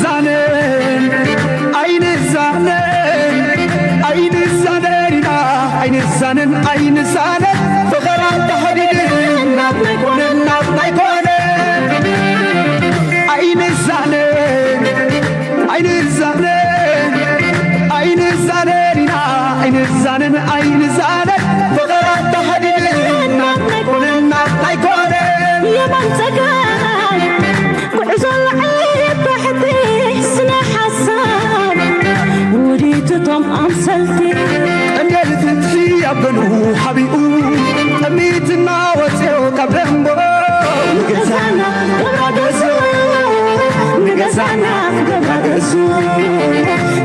ዛነን ኣይንዛነን ኣይንዛነን ኢና ኣይንዛነን ኣይንዛነን ፍቕራ ተሓዲድና ኣይኮነን ኣይኮነን ኣይንዛነን ኣይንዛነን ኣይንዛነን ኢና ኣይንዛነን ኣይንዛነን ፍቕራ ተሓዲድና ኣይኮነን ኣይኮነን የማን ጸጋም ጉዕዞ ላዕሊ ታሕቲ ስነ ሓሳብ ውዲትቶም ኣምሰልቲ ቀንዴል ፍትሒ ኣብ ገኑ ሓቢኡ ጠሚትና ወፅዮ ካብ ደንቦ ንገዛና ገብራ ገዙ ንገዛና ገብራ ገዙ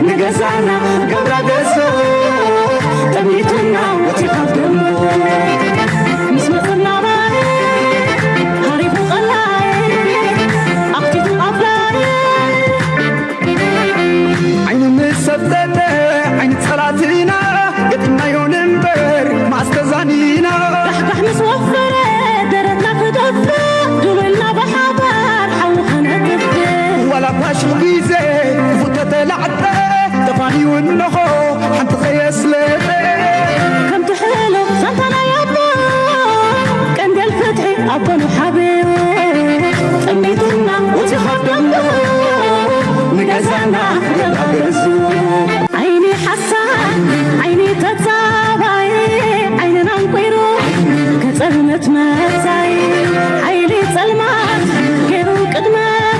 ንገዛና ገብራ ገዙ ጠሚትና ወፅዮ ካብ ደንቦ ምስ መፅና ሃሪፉ ቀላይ ኣኽቲቱ ኣፍላይ ዓይኑ ምስ ሰብተተ ዓይኒ ጸላትና ገጢምናዮ ንንበር ማስተዛኒና ራሕጋሕ ምስ ወፈረ ደረትና ክደፍእ ድብልና ብሓባር ሓዊ ከነጥፍእ ዋላ ፋሽል ግዜ ክፉተተ ላዕጠ ተፋንዩ እንሆ ሓንቲ ከየስለጠ ከምቲ ሕሉፍ ዛንታ ናይ ኣቦ ቀንዴል ፍትሒ ኣቦ ንሓብዮ ጠሚትና እቲ ካብ ደንቡ ንገዛና ገዛ ገዙ ዓይኒ ሓሳድ ዓይኒ ተጻባይ ዓይንና እንቁይሩ ከጸልመት መጻይ ሓይሊ ጸልማት ገይሩ ቅድመ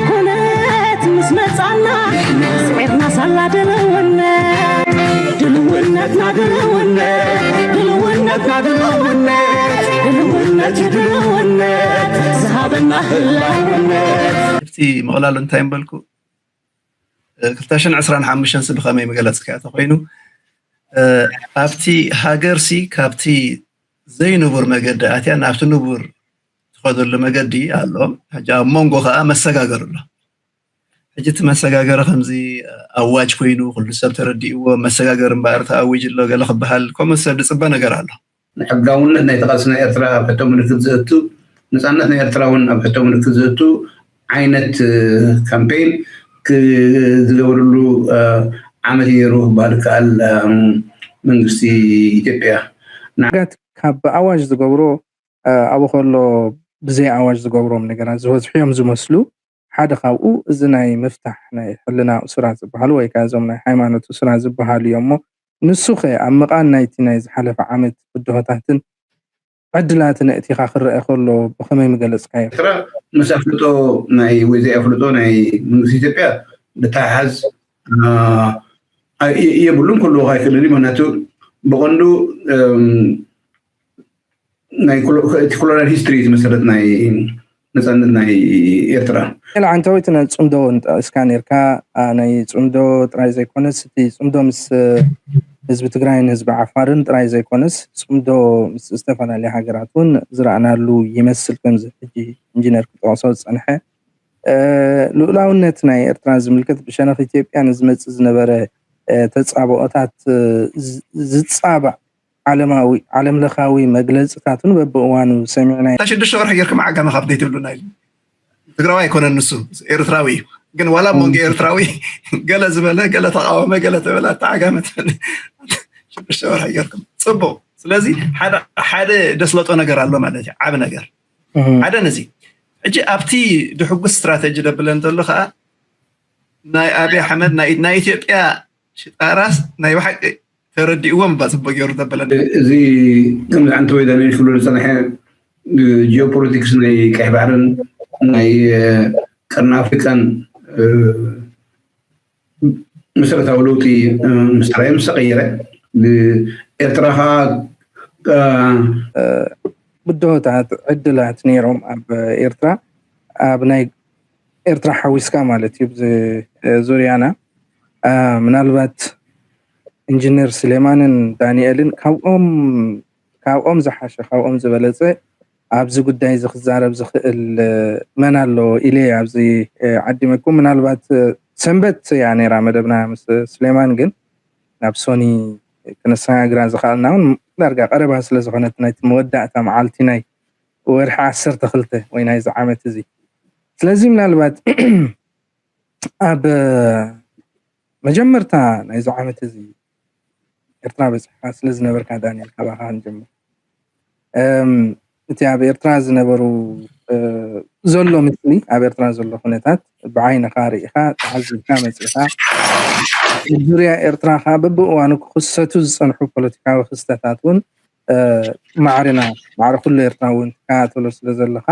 ኩነት ምስ መጻና ስዒርና ሳላ ድልውነት ድልውነትና ድልውነት ድልውነትና ድልውነት ድልውነት ድልውነት ዝሃበና ህላውነት ኣብቲ ምቕላሉ እንታይ ምበልኩ ክልተ ሽሕን ዕስራን ሓሙሽተን ሲ ብኸመይ ምገለጽካዮ ተኾይኑ ኣብቲ ሃገር ሲ ካብቲ ዘይንቡር መገዲ ኣትያ ናብቲ ንቡር ትኸደሉ መገዲ ኣሎ ሕጂ ኣብ መንጎ ከዓ መሰጋገር ኣሎ ሕጂ እቲ መሰጋገሪ ከምዚ ኣዋጅ ኮይኑ ኩሉ ሰብ ተረዲእዎ መሰጋገሪ እምበኣር ተኣዊጅ ኣሎ ገለ ክበሃል ከምኡ ሰብ ዝፅበ ነገር ኣሎ ሕጋውነት ናይ ተቓልሲ ናይ ኤርትራ ኣብ ሕቶ ምልክት ዘእቱ ነፃነት ናይ ኤርትራ እውን ኣብ ሕቶ ምልክት ዘእቱ ዓይነት ካምፔን ዝገበርሉ ዓመት ነይሩ ክበሃል ይከኣል መንግስቲ ኢትዮጵያ ጋት ካብ ኣዋጅ ዝገብሮ ኣብኡ ከሎ ብዘይ ኣዋጅ ዝገብሮም ነገራት ዝበዝሑ እዮም ዝመስሉ ሓደ ካብኡ እዚ ናይ ምፍታሕ ናይ ሕልና እሱራት ዝበሃሉ ወይ ከዓ እዞም ናይ ሃይማኖት እሱራት ዝበሃሉ እዮም እሞ ንሱ ኸ ኣብ ምቓን ናይቲ ናይ ዝሓለፈ ዓመት ብድሆታትን ዕድላትን ኣእቲኻ ክረአ ከሎ ብኸመይ ምገለፅካዮ? ኤርትራ ምስ ኣፍልጦ ናይ ወይ ዘይኣፍልጦ ናይ መንግስቲ ኢትዮጵያ ብተሓሓዝ የብሉን ክህልዎ ኣይክእልን እዩ ምክንያቱ ብቐንዱ ናይ እቲ ኮሎኒያል ሂስትሪ እቲ መሰረት ናይ ነፃነት ናይ ኤርትራ። ሌላ ዓንታዊት ናይ ፅምዶ ንጠቂስካ ነርካ። ናይ ፅምዶ ጥራይ ዘይኮነስ እቲ ፅምዶ ምስ ህዝቢ ትግራይን ህዝቢ ዓፋርን ጥራይ ዘይኮነስ ፅምዶ ምስ ዝተፈላለዩ ሃገራት እውን ዝረኣናሉ ይመስል ከምዚ ሕጂ ኢንጂነር ክጠቕሶ ዝፀንሐ ልኡላውነት ናይ ኤርትራ ዝምልከት ብሸነኽ ኢትዮጵያ ንዝመፅእ ዝነበረ ተፃብኦታት ዝፃባእ ዓለማዊ ዓለምለኻዊ መግለፅታት እውን በብእዋኑ ሰሚዕና እታ ሽዱሽተ ወርሒ ጌርኩም ዓጋመ ካብ ዘይትብሉና ኢሉ ትግራዊ ኣይኮነን ንሱ ኤርትራዊ እዩ ግን ዋላ ኣብ መንጎ ኤርትራዊ ገለ ዝበለ ገለ ተቃወመ ገለ ተበለ ኣተዓጋመ ሽዱሽተ ወርሒ ጌርኩም ፅቡቅ ስለዚ ሓደ ደስለጦ ነገር ኣሎ ማለት እዩ ዓብ ነገር ሓደ ነዚ ሕጂ ኣብቲ ድሕጉስ ስትራተጂ ደብለ እንተሎ ከዓ ናይ ኣብይ ኣሕመድ ናይ ኢትዮጵያ ሽጣራስ ናይ ብሓቂ ተረዲእዎም እባ ፅቡቅ ገይሩ ዘበለና። እዚ ከምዚ ዓንተ ወይ ዳንኤል ክብሎ ዝፀንሐ ጂኦፖለቲክስ ናይ ቀይሕ ባሕርን ናይ ቀርኒ ኣፍሪቃን መሰረታዊ ለውጢ ምስ ተራእየ ምስ ተቀየረ ኤርትራ ከዓ ብድሆታት ዕድላት ነይሮም ኣብ ኤርትራ ኣብ ናይ ኤርትራ ሓዊስካ ማለት እዩ ዙርያና ምናልባት ኢንጂነር ስሌማንን ዳንኤልን ካብኦም ካብኦም ዝሓሸ ካብኦም ዝበለፀ ኣብዚ ጉዳይ እዚ ክዛረብ ዝኽእል መን ኣሎ ኢለ ኣብዚ ዓዲመኩም ምናልባት ሰንበት እያ ነይራ መደብና ምስ ስሌማን ግን ናብ ሶኒ ክነሰጋግራ ዝኸኣልና እውን ዳርጋ ቀረባ ስለ ዝኾነት ናይቲ መወዳእታ መዓልቲ ናይ ወርሒ ዓሰርተ ክልተ ወይ ናይዚ ዓመት እዚ ስለዚ ምናልባት ኣብ መጀመርታ ናይዚ ዓመት እዚ ኤርትራ በጺሕካ ስለ ዝነበርካ፣ ዳንኤል፣ ካባኻ ክንጀምር። እም፣ እቲ ኣብ ኤርትራ ዝነበሩ፣ እ፣ ዘሎ ምስሊ፣ ኣብ ኤርትራ ዘሎ ኩነታት ብዓይንኻ ርኢኻ፣ ተዓዚብካ መጺኻ፣ ኣብ ዙርያ ኤርትራ ከኣ በብእዋኑ ክኽሰቱ ዝጸንሑ ፖለቲካዊ ክስተታት እውን፣ እ፣ ማዕርና፣ ማዕረ ኩሉ ኤርትራ እውን ትከታተሎ ስለ ዘለኻ፣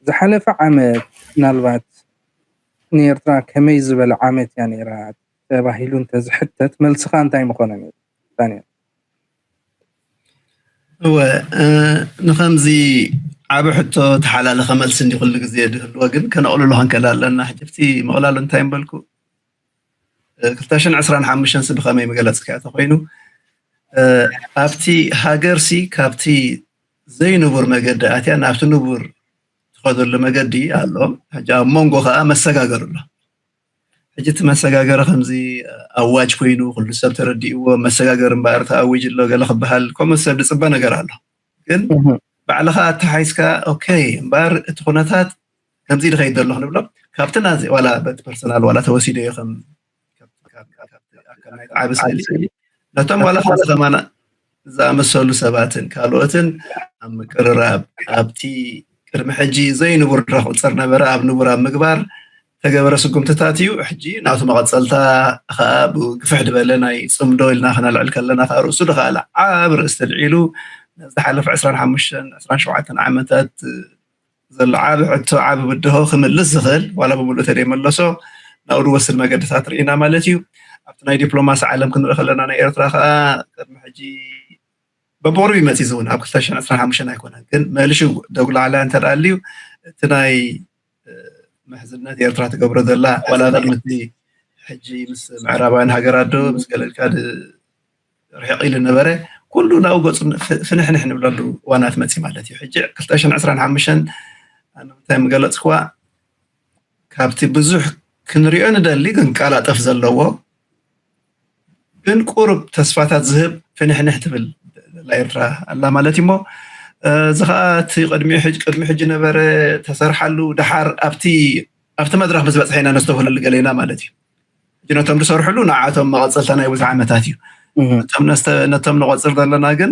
ዝሓለፈ ዓመት ምናልባት ንኤርትራ ከመይ ዝበለ ዓመት እያ ነይራ ተባሂሉ እንተዝሕተት፣ መልስኻ እንታይ ምኾነ ነይሩ? ዳንኤል። እወ፣ እ፣ ንኸምዚ ዓቢ ሕቶ ተሓላለኸ መልሲ እንዲ ኩሉ ግዜ ድህልዎ፣ ግን ከነቕልሎ ክንክእል ኣለና። ሕጂ ኣብቲ ምቕላሉ እንታይ ምበልኩ? እ፣ ክልተ ሽሕን ዕስራን ሓሙሽተን ሲ ብኸመይ መገለጽ ከኣ ተኾይኑ፣ እ፣ ኣብቲ ሃገር ሲ ካብቲ ዘይንቡር መገዲ ኣትያ ናብቲ ንቡር ትኸደሉ መገዲ ኣሎ። ሕጂ ኣብ መንጎ ከኣ መሰጋገር ኣሎ። ሕጂ እቲ መሰጋገሪ ከምዚ ኣዋጅ ኮይኑ ኩሉ ሰብ ተረዲእዎ፣ መሰጋገሪ እምበኣር ተኣዊጅ ኣሎ ገለ ክበሃል፣ ከምኡ ሰብ ዝጽበ ነገር ኣሎ። ግን እህ፣ ባዕልኻ ኣተሓይዝካ፣ ኦኬ፣ እምበኣር እቲ ኩነታት ከምዚ ድኸይድ ዘሎ ክንብሎ፣ ካብቲ ናዚ ዋላ በቲ ፐርሰናል ዋላ ተወሲደ እዮ ከም ካብ- ካብ- ካብ- ካብ ኣካል ናይቲ ዓቢ ስእሊ፣ ነቶም ዋላ ከምዚ ከማና ዝኣመሰሉ ሰባትን ካልኦትን ኣብ ምቅርራብ፣ ኣብቲ ቅድሚ ሕጂ ዘይንቡር ድረ ክቁጸር ነበረ ኣብ ንቡር ኣብ ምግባር ተገበረ ስጉምትታት እዩ። ሕጂ ናቱ መቐጸልታ ከኣ ብግፍሕ ዝበለ ናይ ጽምዶ ኢልና ከነልዕል ከለና ከኣ ርእሱ ድኸኣለ ዓብ ርእስ ተልዒሉ፣ ነዚ ዝሓለፈ ዕስራን ሓሙሽተን ዕስራን ሸውዓተን ዓመታት ዘሎ ዓቢ ሕቶ፣ ዓቢ ብድሆ ክምልስ ዝኽእል፣ ዋላ ብምሉእ ተደይመለሶ፣ ናብኡ ዝወስድ መገድታት ርኢና ማለት እዩ። ኣብቲ ናይ ዲፕሎማሲ ዓለም ክንርኢ ከለና፣ ናይ ኤርትራ ከኣ ቅድሚ ሕጂ በብቕሩብ ይመጽእ፣ እዚ እውን ኣብ ክልተ ሽሕን ዕስራን ሓሙሽተን ኣይኮነን፣ ግን መልሹ ደጉላዕላ እንተ ደኣ ኣልዩ፣ እቲ ናይ፣ እ፣ ምሕዝነት ኤርትራ ትገብሮ ዘላ፣ ዋላ ቅድሚ እቲ ሕጂ ምስ ምዕራባውያን ሃገራት ዶ ምስ ገለ ኢልካ ድ-፣ ርሕቕ ኢሉ ነበረ፣ ኩሉ ናብኡ ገጹ ፍ-፣ ፍንሕንሕ ንብለሉ እዋናት መጺ ማለት እዩ። ሕጂ ክልተ ሽሕን ዕስራን ሓሙሽተን ኣነ እንታይ ምገለጽክዋ፣ ካብቲ ብዙሕ ክንሪኦ ንደሊ ግን ቃላጠፍ ዘለዎ፣ ግን ቁሩብ ተስፋታት ዝህብ ፍንሕንሕ ትብል ዘላ ኤርትራ ኣላ ማለት እዩ። እሞ፣ እ፣ እዚ ኸኣ እቲ ቅድሚ ሕጅ-፣ ቅድሚ ሕጂ ነበረ፣ ተሰርሓሉ፣ ደሓር ኣብቲ፣ ኣብቲ መድረኽ ምስ በጽሐ ኢና ነስተውህለሉ ገለ ኢና ማለት እዩ። ሕጂ ነቶም ዝሰርሕሉ ንዓቶም መቐጸልታ ናይ ብዙሕ ዓመታት እዩ። እህ፣ ነቶም ነስተ-፣ ነቶም ንቆጽር ዘለና ግን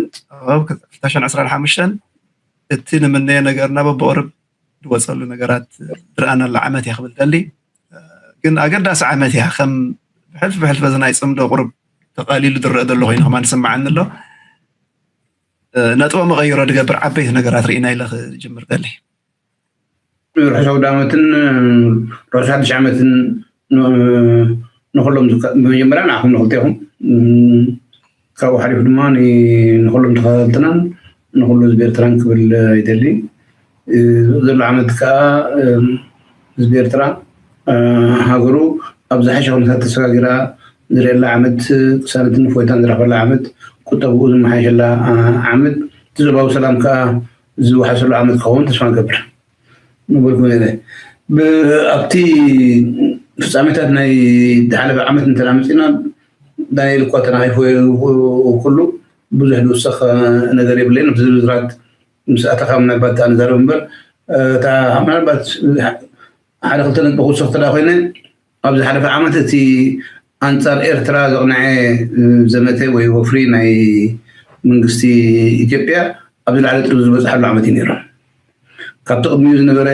ኣብ ክልተ ሽሕን ዕስራን ሓሙሽተን እቲ ንምነዮ ነገርና በብቕርብ ዝወጸሉ ነገራት ዝረኣናላ ዓመት እያ ክብል ደሊ። ግን ኣገዳሲ ዓመት እያ። ከም ብሕልፊ ብሕልፊ እዚ ናይ ጽምዶ ቁሩብ ተቓሊሉ ዝረአ ዘሎ ኮይኑ ከማን ይስምዓኒ ኣሎ። እ፣ ነጥበ መቐይሮ ዝገብር ዓበይቲ ነገራት ርኢና ኢለ ክጅምር ደሊ። ርሑስ ኣውደ ዓመትን ርሑስ ሓድሽ ዓመትን ን-፣ ንኹሎም ዝከ-፣ ብመጀመርያ ንዓኹም ንኽልቴኹም፣ እም፣ ካብኡ ሓሊፉ ድማ ን-፣ ንኹሎም ተኸታተልትናን ንኹሉ ህዝቢ ኤርትራን ክብል ይደሊ። እ፣ ዘሎ ዓመት ከኣ፣ እም፣ ህዝቢ ኤርትራ፣ እ፣ ሃገሩ ኣብ ዝሓሸ ኩነታት ተሰጋጊራ ዝርእየላ ዓመት፣ ቅሳነትን እፎይታን ዝረኽበላ ዓመት፣ ቁጠብኡ ዝመሓየሸላ፣ እ፣ ዓመት፣ እቲ ዞባዊ ሰላም ከኣ ዝወሓሰሉ ዓመት ክኸውን ተስፋ ንገብር። ነበርኩ ነይረ። ብ-፣ ኣብቲ ፍጻሜታት ናይ ዝሓለፈ ዓመት እንተ ደኣ መጺእና፣ ዳንኤል እኳ ተናቒፍዎ ኩሉ ብዙሕ ዝውሰኽ ነገር የብለይን። ኣብቲ ዝርዝራት ምስ ኣተኻ ምናልባት ኣነዛርብ እምበር፣ እታ ምናልባት ሓደ ክልተ ነጥቢ ክውስኽ እንተ ደኣ ኮይነ፣ ኣብ ዝሓለፈ ዓመት እቲ ኣንጻር ኤርትራ ዘቕንዐ ዘመተ ወይ ወፍሪ ናይ መንግስቲ ኢትዮጵያ ኣብ ዝለዓለ ጥርዚ ዝበጽሓሉ ዓመት እዩ ነይሩ። ካብቲ ቅድሚኡ ዝነበረ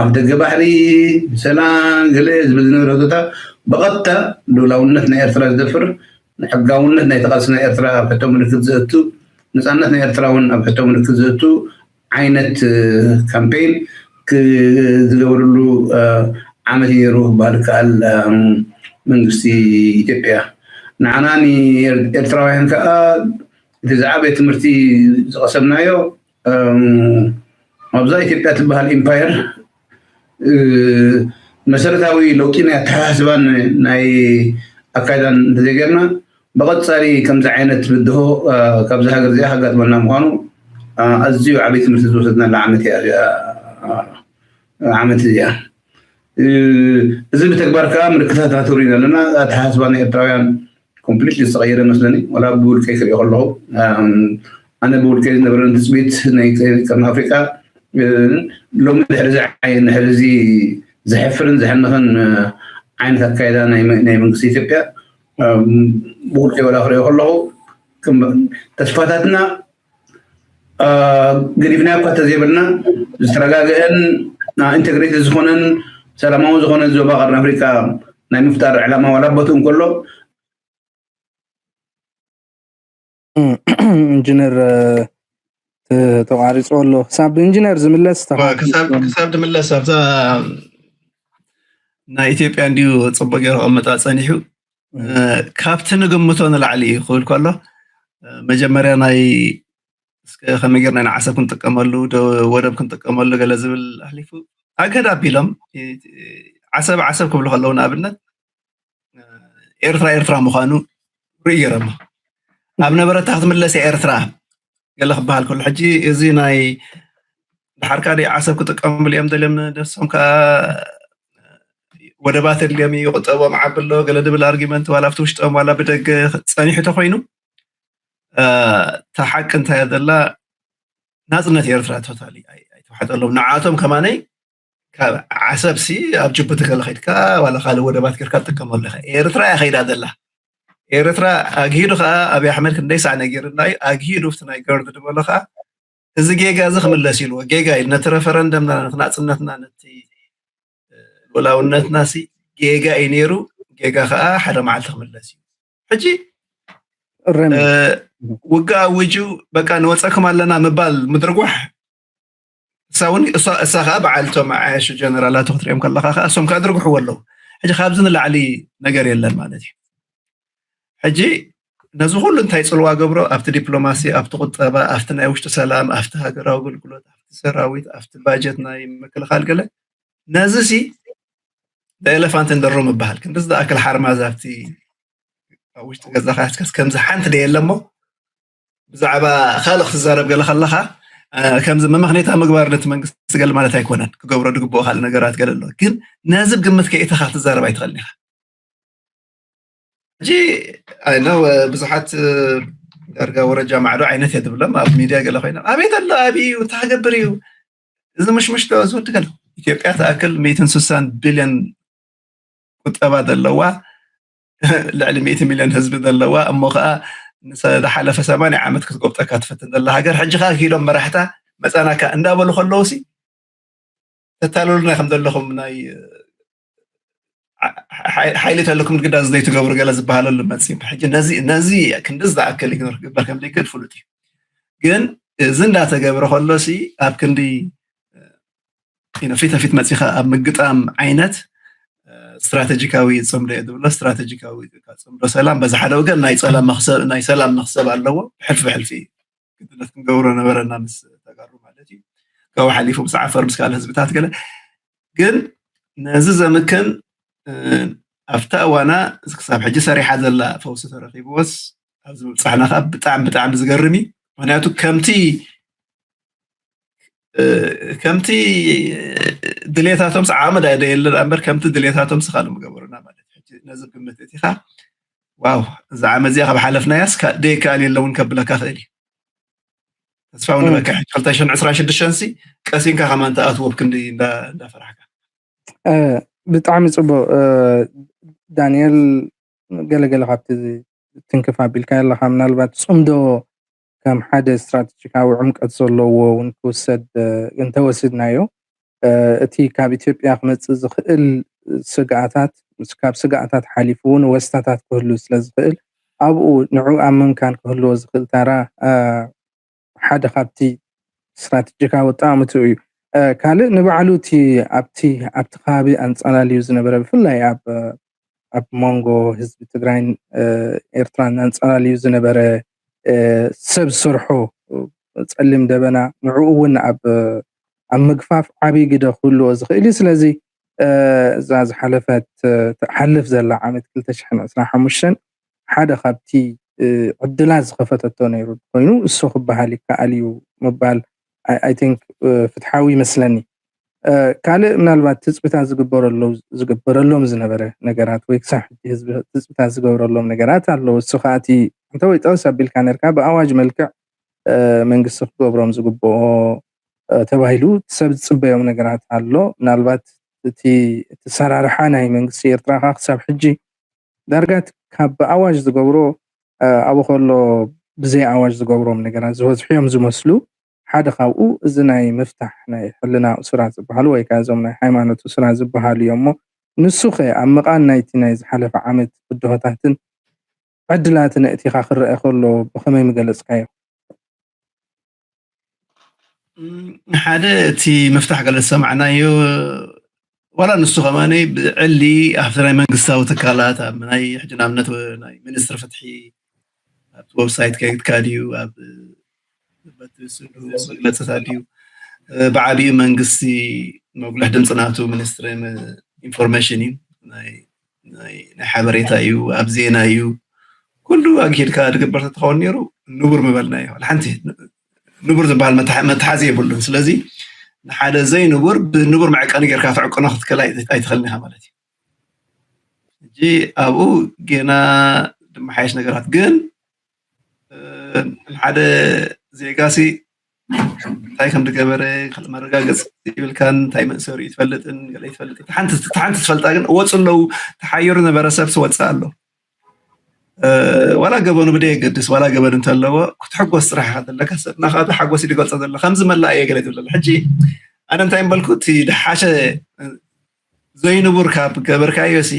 ኣፍ ደገ ባሕሪ፣ ሰላም፣ ገለ ዝብል ዝነበረ ህቶታት ብቐጥታ ልኡላውነት ናይ ኤርትራ ዝደፍር፣ ንሕጋውነት ናይቲ ቃልሲ ናይ ኤርትራ ኣብ ሕቶ ምልክት ዘእቱ፣ ነጻነት ናይ ኤርትራ እውን ኣብ ሕቶ ምልክት ዘእቱ ዓይነት፣ እ፣ ካምፔን ክ-፣ ዝገበረሉ፣ እ፣ ዓመት እዩ ነይሩ ክበሃል ይከኣል። እም፣ መንግስቲ ኢትዮጵያ ንዓና ንኤርትራውያን ከኣ እቲ ዝዓበየ ትምህርቲ ዝቐሰምናዮ፣ እም፣ ኣብዛ ኢትዮጵያ ትበሃል ኢምፓየር፣ እ፣ መሰረታዊ ለውጢ ናይ ኣተሓሳስባን ናይ ኣካይዳን እንተዘይገርና፣ ብቐጻሊ ከምዚ ዓይነት ብድሆ፣ እ፣ ካብዚ ሃገር እዚኣ ከጋጥመና ምዃኑ፣ እ፣ ኣዝዩ ዓብዪ ትምህርቲ ዝወሰድናላ ዓመት እያ እዚኣ፣ እ፣ ዓመት እዚኣ። እ፣ እዚ ብተግባር ከኣ ምልክታት ኢና ተሪኢና ኣለና። ኣተሓሳስባ ናይ ኤርትራውያን ኮምፕሊትሊ ዝተቐየረ መስለኒ። ዋላ ብውልቀይ ክሪኦ ከለኹ፣ እም፣ ኣነ ብውልቀይ ዝነበረኒ ትጽቢት ናይ ቀርኒ ኣፍሪቃ፣ እ፣ ሎሚ ድሕሪ እዚ ዓይ-፣ ድሕሪ እዚ ዘሕፍርን ዘሕንኽን፣ እ፣ ዓይነት ኣካይዳ ናይ መ- ናይ መንግስቲ ኢትዮጵያ ብውልቀ ወላ ክሪኦ ከለኹ፣ ተስፋታትና ገዲፍና እኳ ተዘይብልና፣ ዝተረጋገአን ኢንቴግሬትድ ዝኾነን ሰላማዊ ዝኾነ ዞባ ቀርኒ ኣፍሪካ ናይ ምፍጣር ዕላማ ዋላ ቦትኡ እንከሎ፣ ኢንጂነር ተቋሪፁ ኣሎ። ክሳብ ኢንጂነር ዝምለስ ክሳብ ድምለስ ኣብዛ ናይ ኢትዮጵያ እንዲዩ ፅቡቅ ገይሩ ከመጣ ፀኒሑ። ካብቲ ንግምቶ ንላዕሊ እዩ ክብል ከሎ፣ መጀመርያ ናይ እስከ ከመይ ጌርና ኢና ዓሰብ ክንጥቀመሉ፣ ወደብ ክንጥቀመሉ ገለ ዝብል ኣሕሊፉ ኣገዳ ኣቢሎም ዓሰብ ዓሰብ ክብሉ ከለዉ፣ ንኣብነት ኤርትራ ኤርትራ ምዃኑ ርኢ ገይሮሞ። ኣብ ነበረታ ክትምለስ ኤርትራ ገለ ክበሃል ከሎ፣ ሕጂ እዚ ናይ ድሓርካ ደ ዓሰብ ክጥቀምሉ እዮም ደልዮም፣ ደሶም ከዓ ወደባት የድልዮም እዩ፣ ቁጠቦም ዓቢ ኣሎ ገለ ድብል ኣርጊመንት ዋላ ኣብቲ ውሽጦም ዋላ ብደገ ጸኒሑ ተኮይኑ፣ እታ ሓቂ እንታይ እያ ዘላ? ናጽነት ኤርትራ ቶታሊ ኣይተዋሕጠሎም። ንዓቶም ከማነይ ካብ ዓሰብ ሲ ኣብ ጅቡቲ ገለ ከይድካ ዋላ ካልእ ወደባት ጌርካ ትጥቀመሉ ኢኻ። ኤርትራ እያ ከይዳ ዘላ። ኤርትራ ኣግሂዱ ከዓ ኣብይ ኣሕመድ ክንደይ ሳዕ ነጊርና እዩ። ኣግሂዱ ኣብቲ ናይ ገርድ ዝበሎ ከዓ እዚ ጌጋ እዚ ክምለስ ኢልዎ። ጌጋ እዩ ነቲ ረፈረንደምና፣ ነቲ ናጽነትና፣ ነቲ ልኡላውነትና ሲ ጌጋ እዩ ነይሩ። ጌጋ ከዓ ሓደ መዓልቲ ክምለስ እዩ። ሕጂ እረም ውግእ ኣውጁ በቃ ንወፀኩም ኣለና ምባል ምድርጓሕ እሳ እውን እሳ እሳ ከዓ በዓልቶም ዓያሹ ጀነራላት ክትሪኦም ከለካ ከዓ እሶም ከዓ ድርግሕዎ ኣለዉ። ሕጂ ካብዚ ንላዕሊ ነገር የለን ማለት እዩ። ሕጂ ነዚ ኩሉ እንታይ ፅልዋ ገብሮ ኣብቲ ዲፕሎማሲ፣ ኣብቲ ቁጠባ፣ ኣብቲ ናይ ውሽጢ ሰላም፣ ኣብቲ ሃገራዊ ኣገልግሎት፣ ኣብቲ ሰራዊት፣ ኣብቲ ባጀት ናይ ምክልኻል ገለ ነዚ ሲ ኤለፋንት እንደሮ ምበሃል ክንዲ ዝኣክል ሓርማዝ ኣብቲ ኣብ ውሽጢ ገዛኻ ያስከስ ከምዚ ሓንቲ ደየ ኣለሞ ብዛዕባ ካልእ ክትዛረብ ገለ ከለኻ ከምዚ መመኽኔታ ምግባር ነቲ መንግስቲ ገለ ማለት ኣይኮነን። ክገብሮ ዝግብኦ ካልእ ነገራት ገለ ኣሎ፣ ግን ነዚ ብግምት ከይእተኻ ክትዛረብ ኣይትኽእልን ኢኻ። ሕጂ ኣይነው ብዙሓት ዳርጋ ወረጃ ማዕዶ ዓይነት እየ ትብሎም ኣብ ሚድያ ገለ ኮይኖም ኣበይ ዘሎ ኣብይ እዩ እንታይ ክገብር እዩ እዚ ምሽምሽቶ እዚ ወዲ ገለ ኢትዮጵያ ትኣክል ሚእትን ስሳን ቢልዮን ቁጠባ ዘለዋ ልዕሊ ሚእቲ ሚልዮን ህዝቢ ዘለዋ እሞ ከዓ ዝሓለፈ ሰማንያ ዓመት ክትጎብጠካ ትፈትን ዘላ ሃገር ሕጂ ከዓ ክኢሎም መራሕታ መፃናካ እንዳበሉ ከለውሲ ተታልሉና ከም ዘለኹም ናይ ሓይሊ ተለኩም ግዳ ዝዘይትገብሩ ገለ ዝበሃለሉ መፂ ሕጂ ነዚ ክንዲ ዝኣክል ኢግኖር ክግበር ከም ዘይክእል ፍሉጥ እዩ። ግን እዚ እንዳተገብረ ከሎሲ ኣብ ክንዲ ፊት ንፊት መፂኻ ኣብ ምግጣም ዓይነት ስትራቴጂካዊ ፅምዶ እየ ዝብሎ። ስትራቴጂካዊ ፅምዶ ሰላም በዚ ሓደ ወገን ናይ ሰላም መክሰብ ኣለዎ። ብሕልፊ ብሕልፊ ግድነት ክንገብሮ ነበረና ምስ ተጋሩ ማለት እዩ። ካብኡ ሓሊፉ ምስ ዓፈር ምስ ካልእ ህዝብታት ገለ ግን ነዚ ዘምክን ኣብታ እዋና ክሳብ ሕጂ ሰሪሓ ዘላ ፈውሲ ተረኪብዎስ ኣብዚ ምብፃሕና ከዓ ብጣዕሚ ብጣዕሚ ዝገርም እዩ። ምክንያቱ ከምቲ ከምቲ ድሌታቶም ዓመድ ኣይደየለ እምበር ከምቲ ድሌታቶም ስኻሉ ምገበሩና ማለት ነዚ ግምት እቲኻ ዋው እዛ ዓመት እዚኣ ካብ ሓለፍናያስ ደይከኣል የለውን ከብለካ ክእል እዩ። ተስፋ እውን በካ ሕጂ ክልተ ሽሕን ዕስራን ሽዱሽተን ሲ ቀሲንካ ከማን ተኣትዎ ብክንዲ እንዳፈራሕካ። ብጣዕሚ ፅቡቅ ዳንኤል፣ ገለገለ ካብቲ ትንክፍ ኣቢልካ ኣለካ። ምናልባት ፅምዶ ከም ሓደ ስትራቴጂካዊ ዕምቀት ዘለዎ እውን ክውሰድ እንተወሲድናዮ እቲ ካብ ኢትዮጵያ ክመፅእ ዝኽእል ስግኣታት ካብ ስግኣታት ሓሊፉ እውን ወስታታት ክህሉ ስለዝኽእል ኣብኡ ንዑ ኣብ ምምካን ክህልዎ ዝኽእል ታራ ሓደ ካብቲ ስትራቴጂካዊ ኣጠማምትኡ እዩ። ካልእ ንባዕሉ እቲ ኣብቲ ኣብቲ ከባቢ ኣንፀላልዩ ዝነበረ ብፍላይ ኣብ ኣብ መንጎ ህዝቢ ትግራይን ኤርትራን ኣንፀላልዩ ዝነበረ ሰብ ዝሰርሖ ፀሊም ደበና ንዕኡ እውን ኣብ ኣብ ምግፋፍ ዓብዪ ግደ ክህልዎ ዝኽእል እዩ። ስለዚ እዛ ዝሓለፈት ትሓልፍ ዘላ ዓመት ክልተ ሽሕን ዕስራን ሓሙሽተን ሓደ ካብቲ ዕድላት ዝኸፈተቶ ነይሩ ኮይኑ እሱ ክበሃል ይከኣል እዩ ምባል ኣይ ቲንክ ፍትሓዊ ይመስለኒ። ካልእ ምናልባት ትፅቢታት ዝግበረሎም ዝነበረ ነገራት ወይ ክሳብ ሕጂ ህዝቢ ትፅቢታት ዝገብረሎም ነገራት ኣለዉ። እሱ ከዓ እቲ እንተወይ ጠቕስ ኣቢልካ ነርካ ብኣዋጅ መልክዕ መንግስቲ ክገብሮም ዝግብኦ ተባሂሉ ሰብ ዝፅበዮም ነገራት ኣሎ። ምናልባት እቲ እቲ ኣሰራርሓ ናይ መንግስቲ ኤርትራ ከኣ ክሳብ ሕጂ ዳርጋ ካብ ብኣዋጅ ዝገብሮ ኣብኡ ከሎ ብዘይ ኣዋጅ ዝገብሮም ነገራት ዝበዝሑ እዮም ዝመስሉ። ሓደ ካብኡ እዚ ናይ ምፍታሕ ናይ ሕልና እሱራት ዝበሃሉ ወይ ከዓ እዞም ናይ ሃይማኖት እሱራት ዝበሃሉ እዮም እሞ ንሱ ኸ ኣብ ምቓን ናይቲ ናይ ዝሓለፈ ዓመት ብድሆታትን ዕድላትን ኣእቲኻ ክረአ ከሎ ብኸመይ ምገለፅካዮ? ሓደ እቲ ምፍታሕ ገለ ዝሰማዕናዮ ዋላ ንሱ ከማኒ ብዕሊ ኣብቲ ናይ መንግስታዊ ትካላት ኣብ ናይ ሕጂ ንኣብነት ናይ ሚኒስትሪ ፍትሒ ኣብቲ ዌብሳይት ከይድካ ድዩ ኣብ በቲ ስሉ መግለፅታት ድዩ ብዓብዩ መንግስቲ መጉልሕ ድምፂ ናቱ ሚኒስትሪ ኢንፎርሜሽን እዩ ናይ ሓበሬታ እዩ ኣብ ዜና እዩ ኩሉ ኣግሂድካ ድግበር ተትኸውን ነይሩ ንቡር ምበልና እዩ ሓንቲ ንቡር ዝበሃል መተሓዚ የብሉን ስለዚ ንሓደ ዘይንቡር ብንቡር መዕቀኒ ጌርካ ትዕቅኖ ክትክእል ኣይትኽእልን ኢኻ ማለት እዩ ሕጂ ኣብኡ ጌና ድመሓየሽ ነገራት ግን ሓደ ዜጋ ሲ እንታይ ከም ዝገበረ መረጋገፅ ይብልካን እንታይ መእሰሩ ይትፈልጥን ገለ ይትፈልጥ ሓንቲ ትፈልጣ ግን ወፁ ኣለዉ ተሓይሩ ነበረ ሰብ ስወፅእ ኣሎ ዋላ ገበኑ ብደ የገድስ ዋላ ገበን እንተለዎ ክትሕጎስ ስራሕ ዘለካ ሰብ ናካቱ ሓጎስ ይድገልፆ ዘሎ ከምዚ መላእ እየ ገለ ትብል ሕጂ ኣነ እንታይ በልኩ እቲ ድሓሸ ዘይንቡር ካብ ገበርካዮ ሲ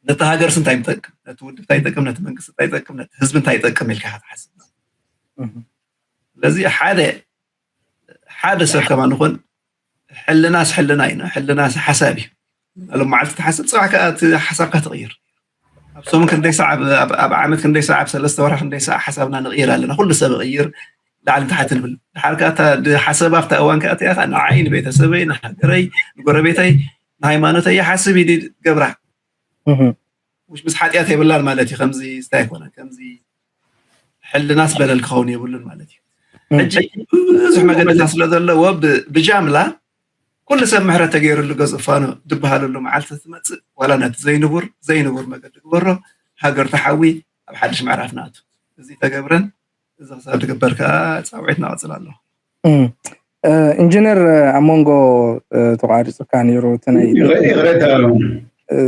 ነቲ ሃገርስ እንታይ ይጠቅም ነቲ ውድብ እንታይ ይጠቅም ነቲ መንግስቲ እንታይ ይጠቅም ነቲ ህዝቢ እንታይ ይጠቅም ኢልካ ክትሓስብ ስለዚ ሓደ ሓደ ሰብ ከማን ይኹን ሕልናስ ሕልና እዩ ሕልናስ ሓሳብ እዩ ሎም መዓልቲ ትሓስብ ፅባሕ ከዓ እቲ ሓሳብካ ትቕይር ኣብ ሰሙን ክንደይ ሰዓብ ኣብ ዓመት ክንደይ ሰዓብ ሰለስተ ወርሒ ክንደይ ሰዓብ ሓሳብና ንቕይር ኣለና ኩሉ ሰብ ይቕይር ላዕሊ ታሕቲ ንብል ድሓር ከዓ ሓሳብ ኣብታ እዋን ከዓ እቲኣ ከዓ ንዓይ ንቤተሰበይ ንሃገረይ ንጎረቤተይ ንሃይማኖተይ ይሓስብ ኢሉ ገብራ ውሽ ምስ ሓጢኣት የብላን ማለት እዩ ከምዚ እንታይ ኣይኮነ ከምዚ ሕልናስ በደል ክኸውን የብሉን ማለት እዩ ሕጂ ብዙሕ መገድታት ስለ ዘለዎ ብጃምላ ኩሉ ሰብ ምሕረት ተገይሩሉ ገዝእ ፋኖ ዝበሃለሉ መዓልቲ ትመፅእ ዋላ ነቲ ዘይንቡር ዘይንቡር መገዲ ግበሮ ሃገር ተሓዊ ኣብ ሓድሽ ምዕራፍ ንኣቱ እዚ ተገብረን እዚ ክሳብ ትግበር ከዓ ፃውዒት ናቐፅል ኣለኹ ኢንጂነር ኣብ መንጎ ተቋሪፅካ ነይሩ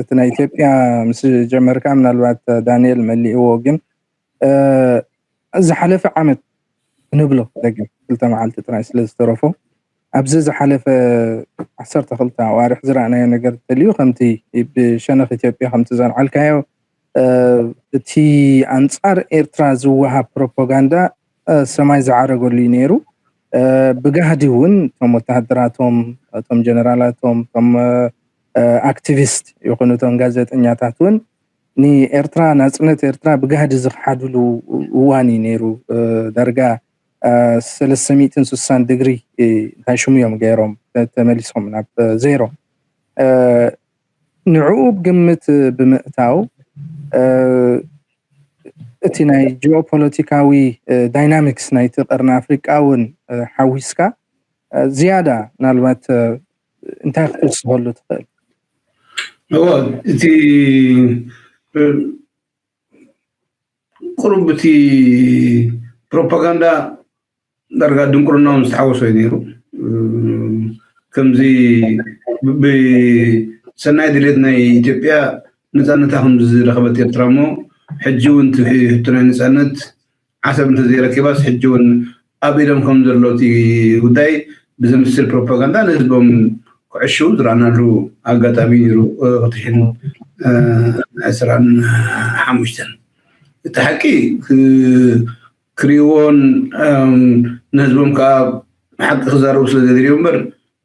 እቲ ናይ ኢትዮጵያ ምስ ጀመርካ ምናልባት ዳንኤል መሊእዎ ግን ዝሓለፈ ዓመት ንብሎ ደገም ክልተ መዓልቲ ጥራይ ስለ ዝተረፎ ኣብዚ ዝሓለፈ ዓሰርተ ክልተ ኣዋርሕ ዝረኣናዮ ነገር እንተልዩ ከምቲ ብሸነኽ ኢትዮጵያ ከምቲ ዘልዓልካዮ እቲ ኣንፃር ኤርትራ ዝወሃብ ፕሮፓጋንዳ ሰማይ ዝዓረገሉ እዩ ነይሩ። ብጋህዲ እውን እቶም ወተሃደራቶም፣ እቶም ጀነራላቶም፣ እቶም ኣክቲቪስት ይኹኑ እቶም ጋዜጠኛታት እውን ንኤርትራ ናፅነት ኤርትራ ብጋህዲ ዝክሓድሉ እዋን እዩ ነይሩ። ዳርጋ ሰለስተ ሚእትን ስሳን ድግሪ እንታይ ሽሙ እዮም ገይሮም ተመሊሶም ናብ ዜሮ። ንዕኡ ግምት ብምእታው እቲ ናይ ጂኦፖለቲካዊ ዳይናሚክስ ናይቲ ቀርኒ ኣፍሪቃ እውን ሓዊስካ ዝያዳ ምናልባት እንታይ ክትውስኸሉ ትኽእል? እዎ እቲ ቁሩብ እቲ ፕሮፓጋንዳ ዳርጋ ድንቁርናውን ዝተሓወሶ እዩ ነይሩ። ከምዚ ብሰናይ ድሌት ናይ ኢትዮጵያ ነፃነታ ከም ዝረኸበት ኤርትራ እሞ ሕጂ እውን ሕቶ ናይ ነፃነት ዓሰብ እንተዘይረኪባስ ሕጂ እውን ኣብ ኢዶም ከም ዘሎ እቲ ጉዳይ ብዘምስል ፕሮፓጋንዳ ንህዝቦም ክዕሽው ዝረኣናሉ ኣጋጣሚ ነይሩ ክትሕን ዕስራን ሓሙሽተን እቲ ሓቂ ክሪእዎን ንህዝቦም ከዓ ሓቂ ክዛረቡ ስለ ዘድልዩ እምበር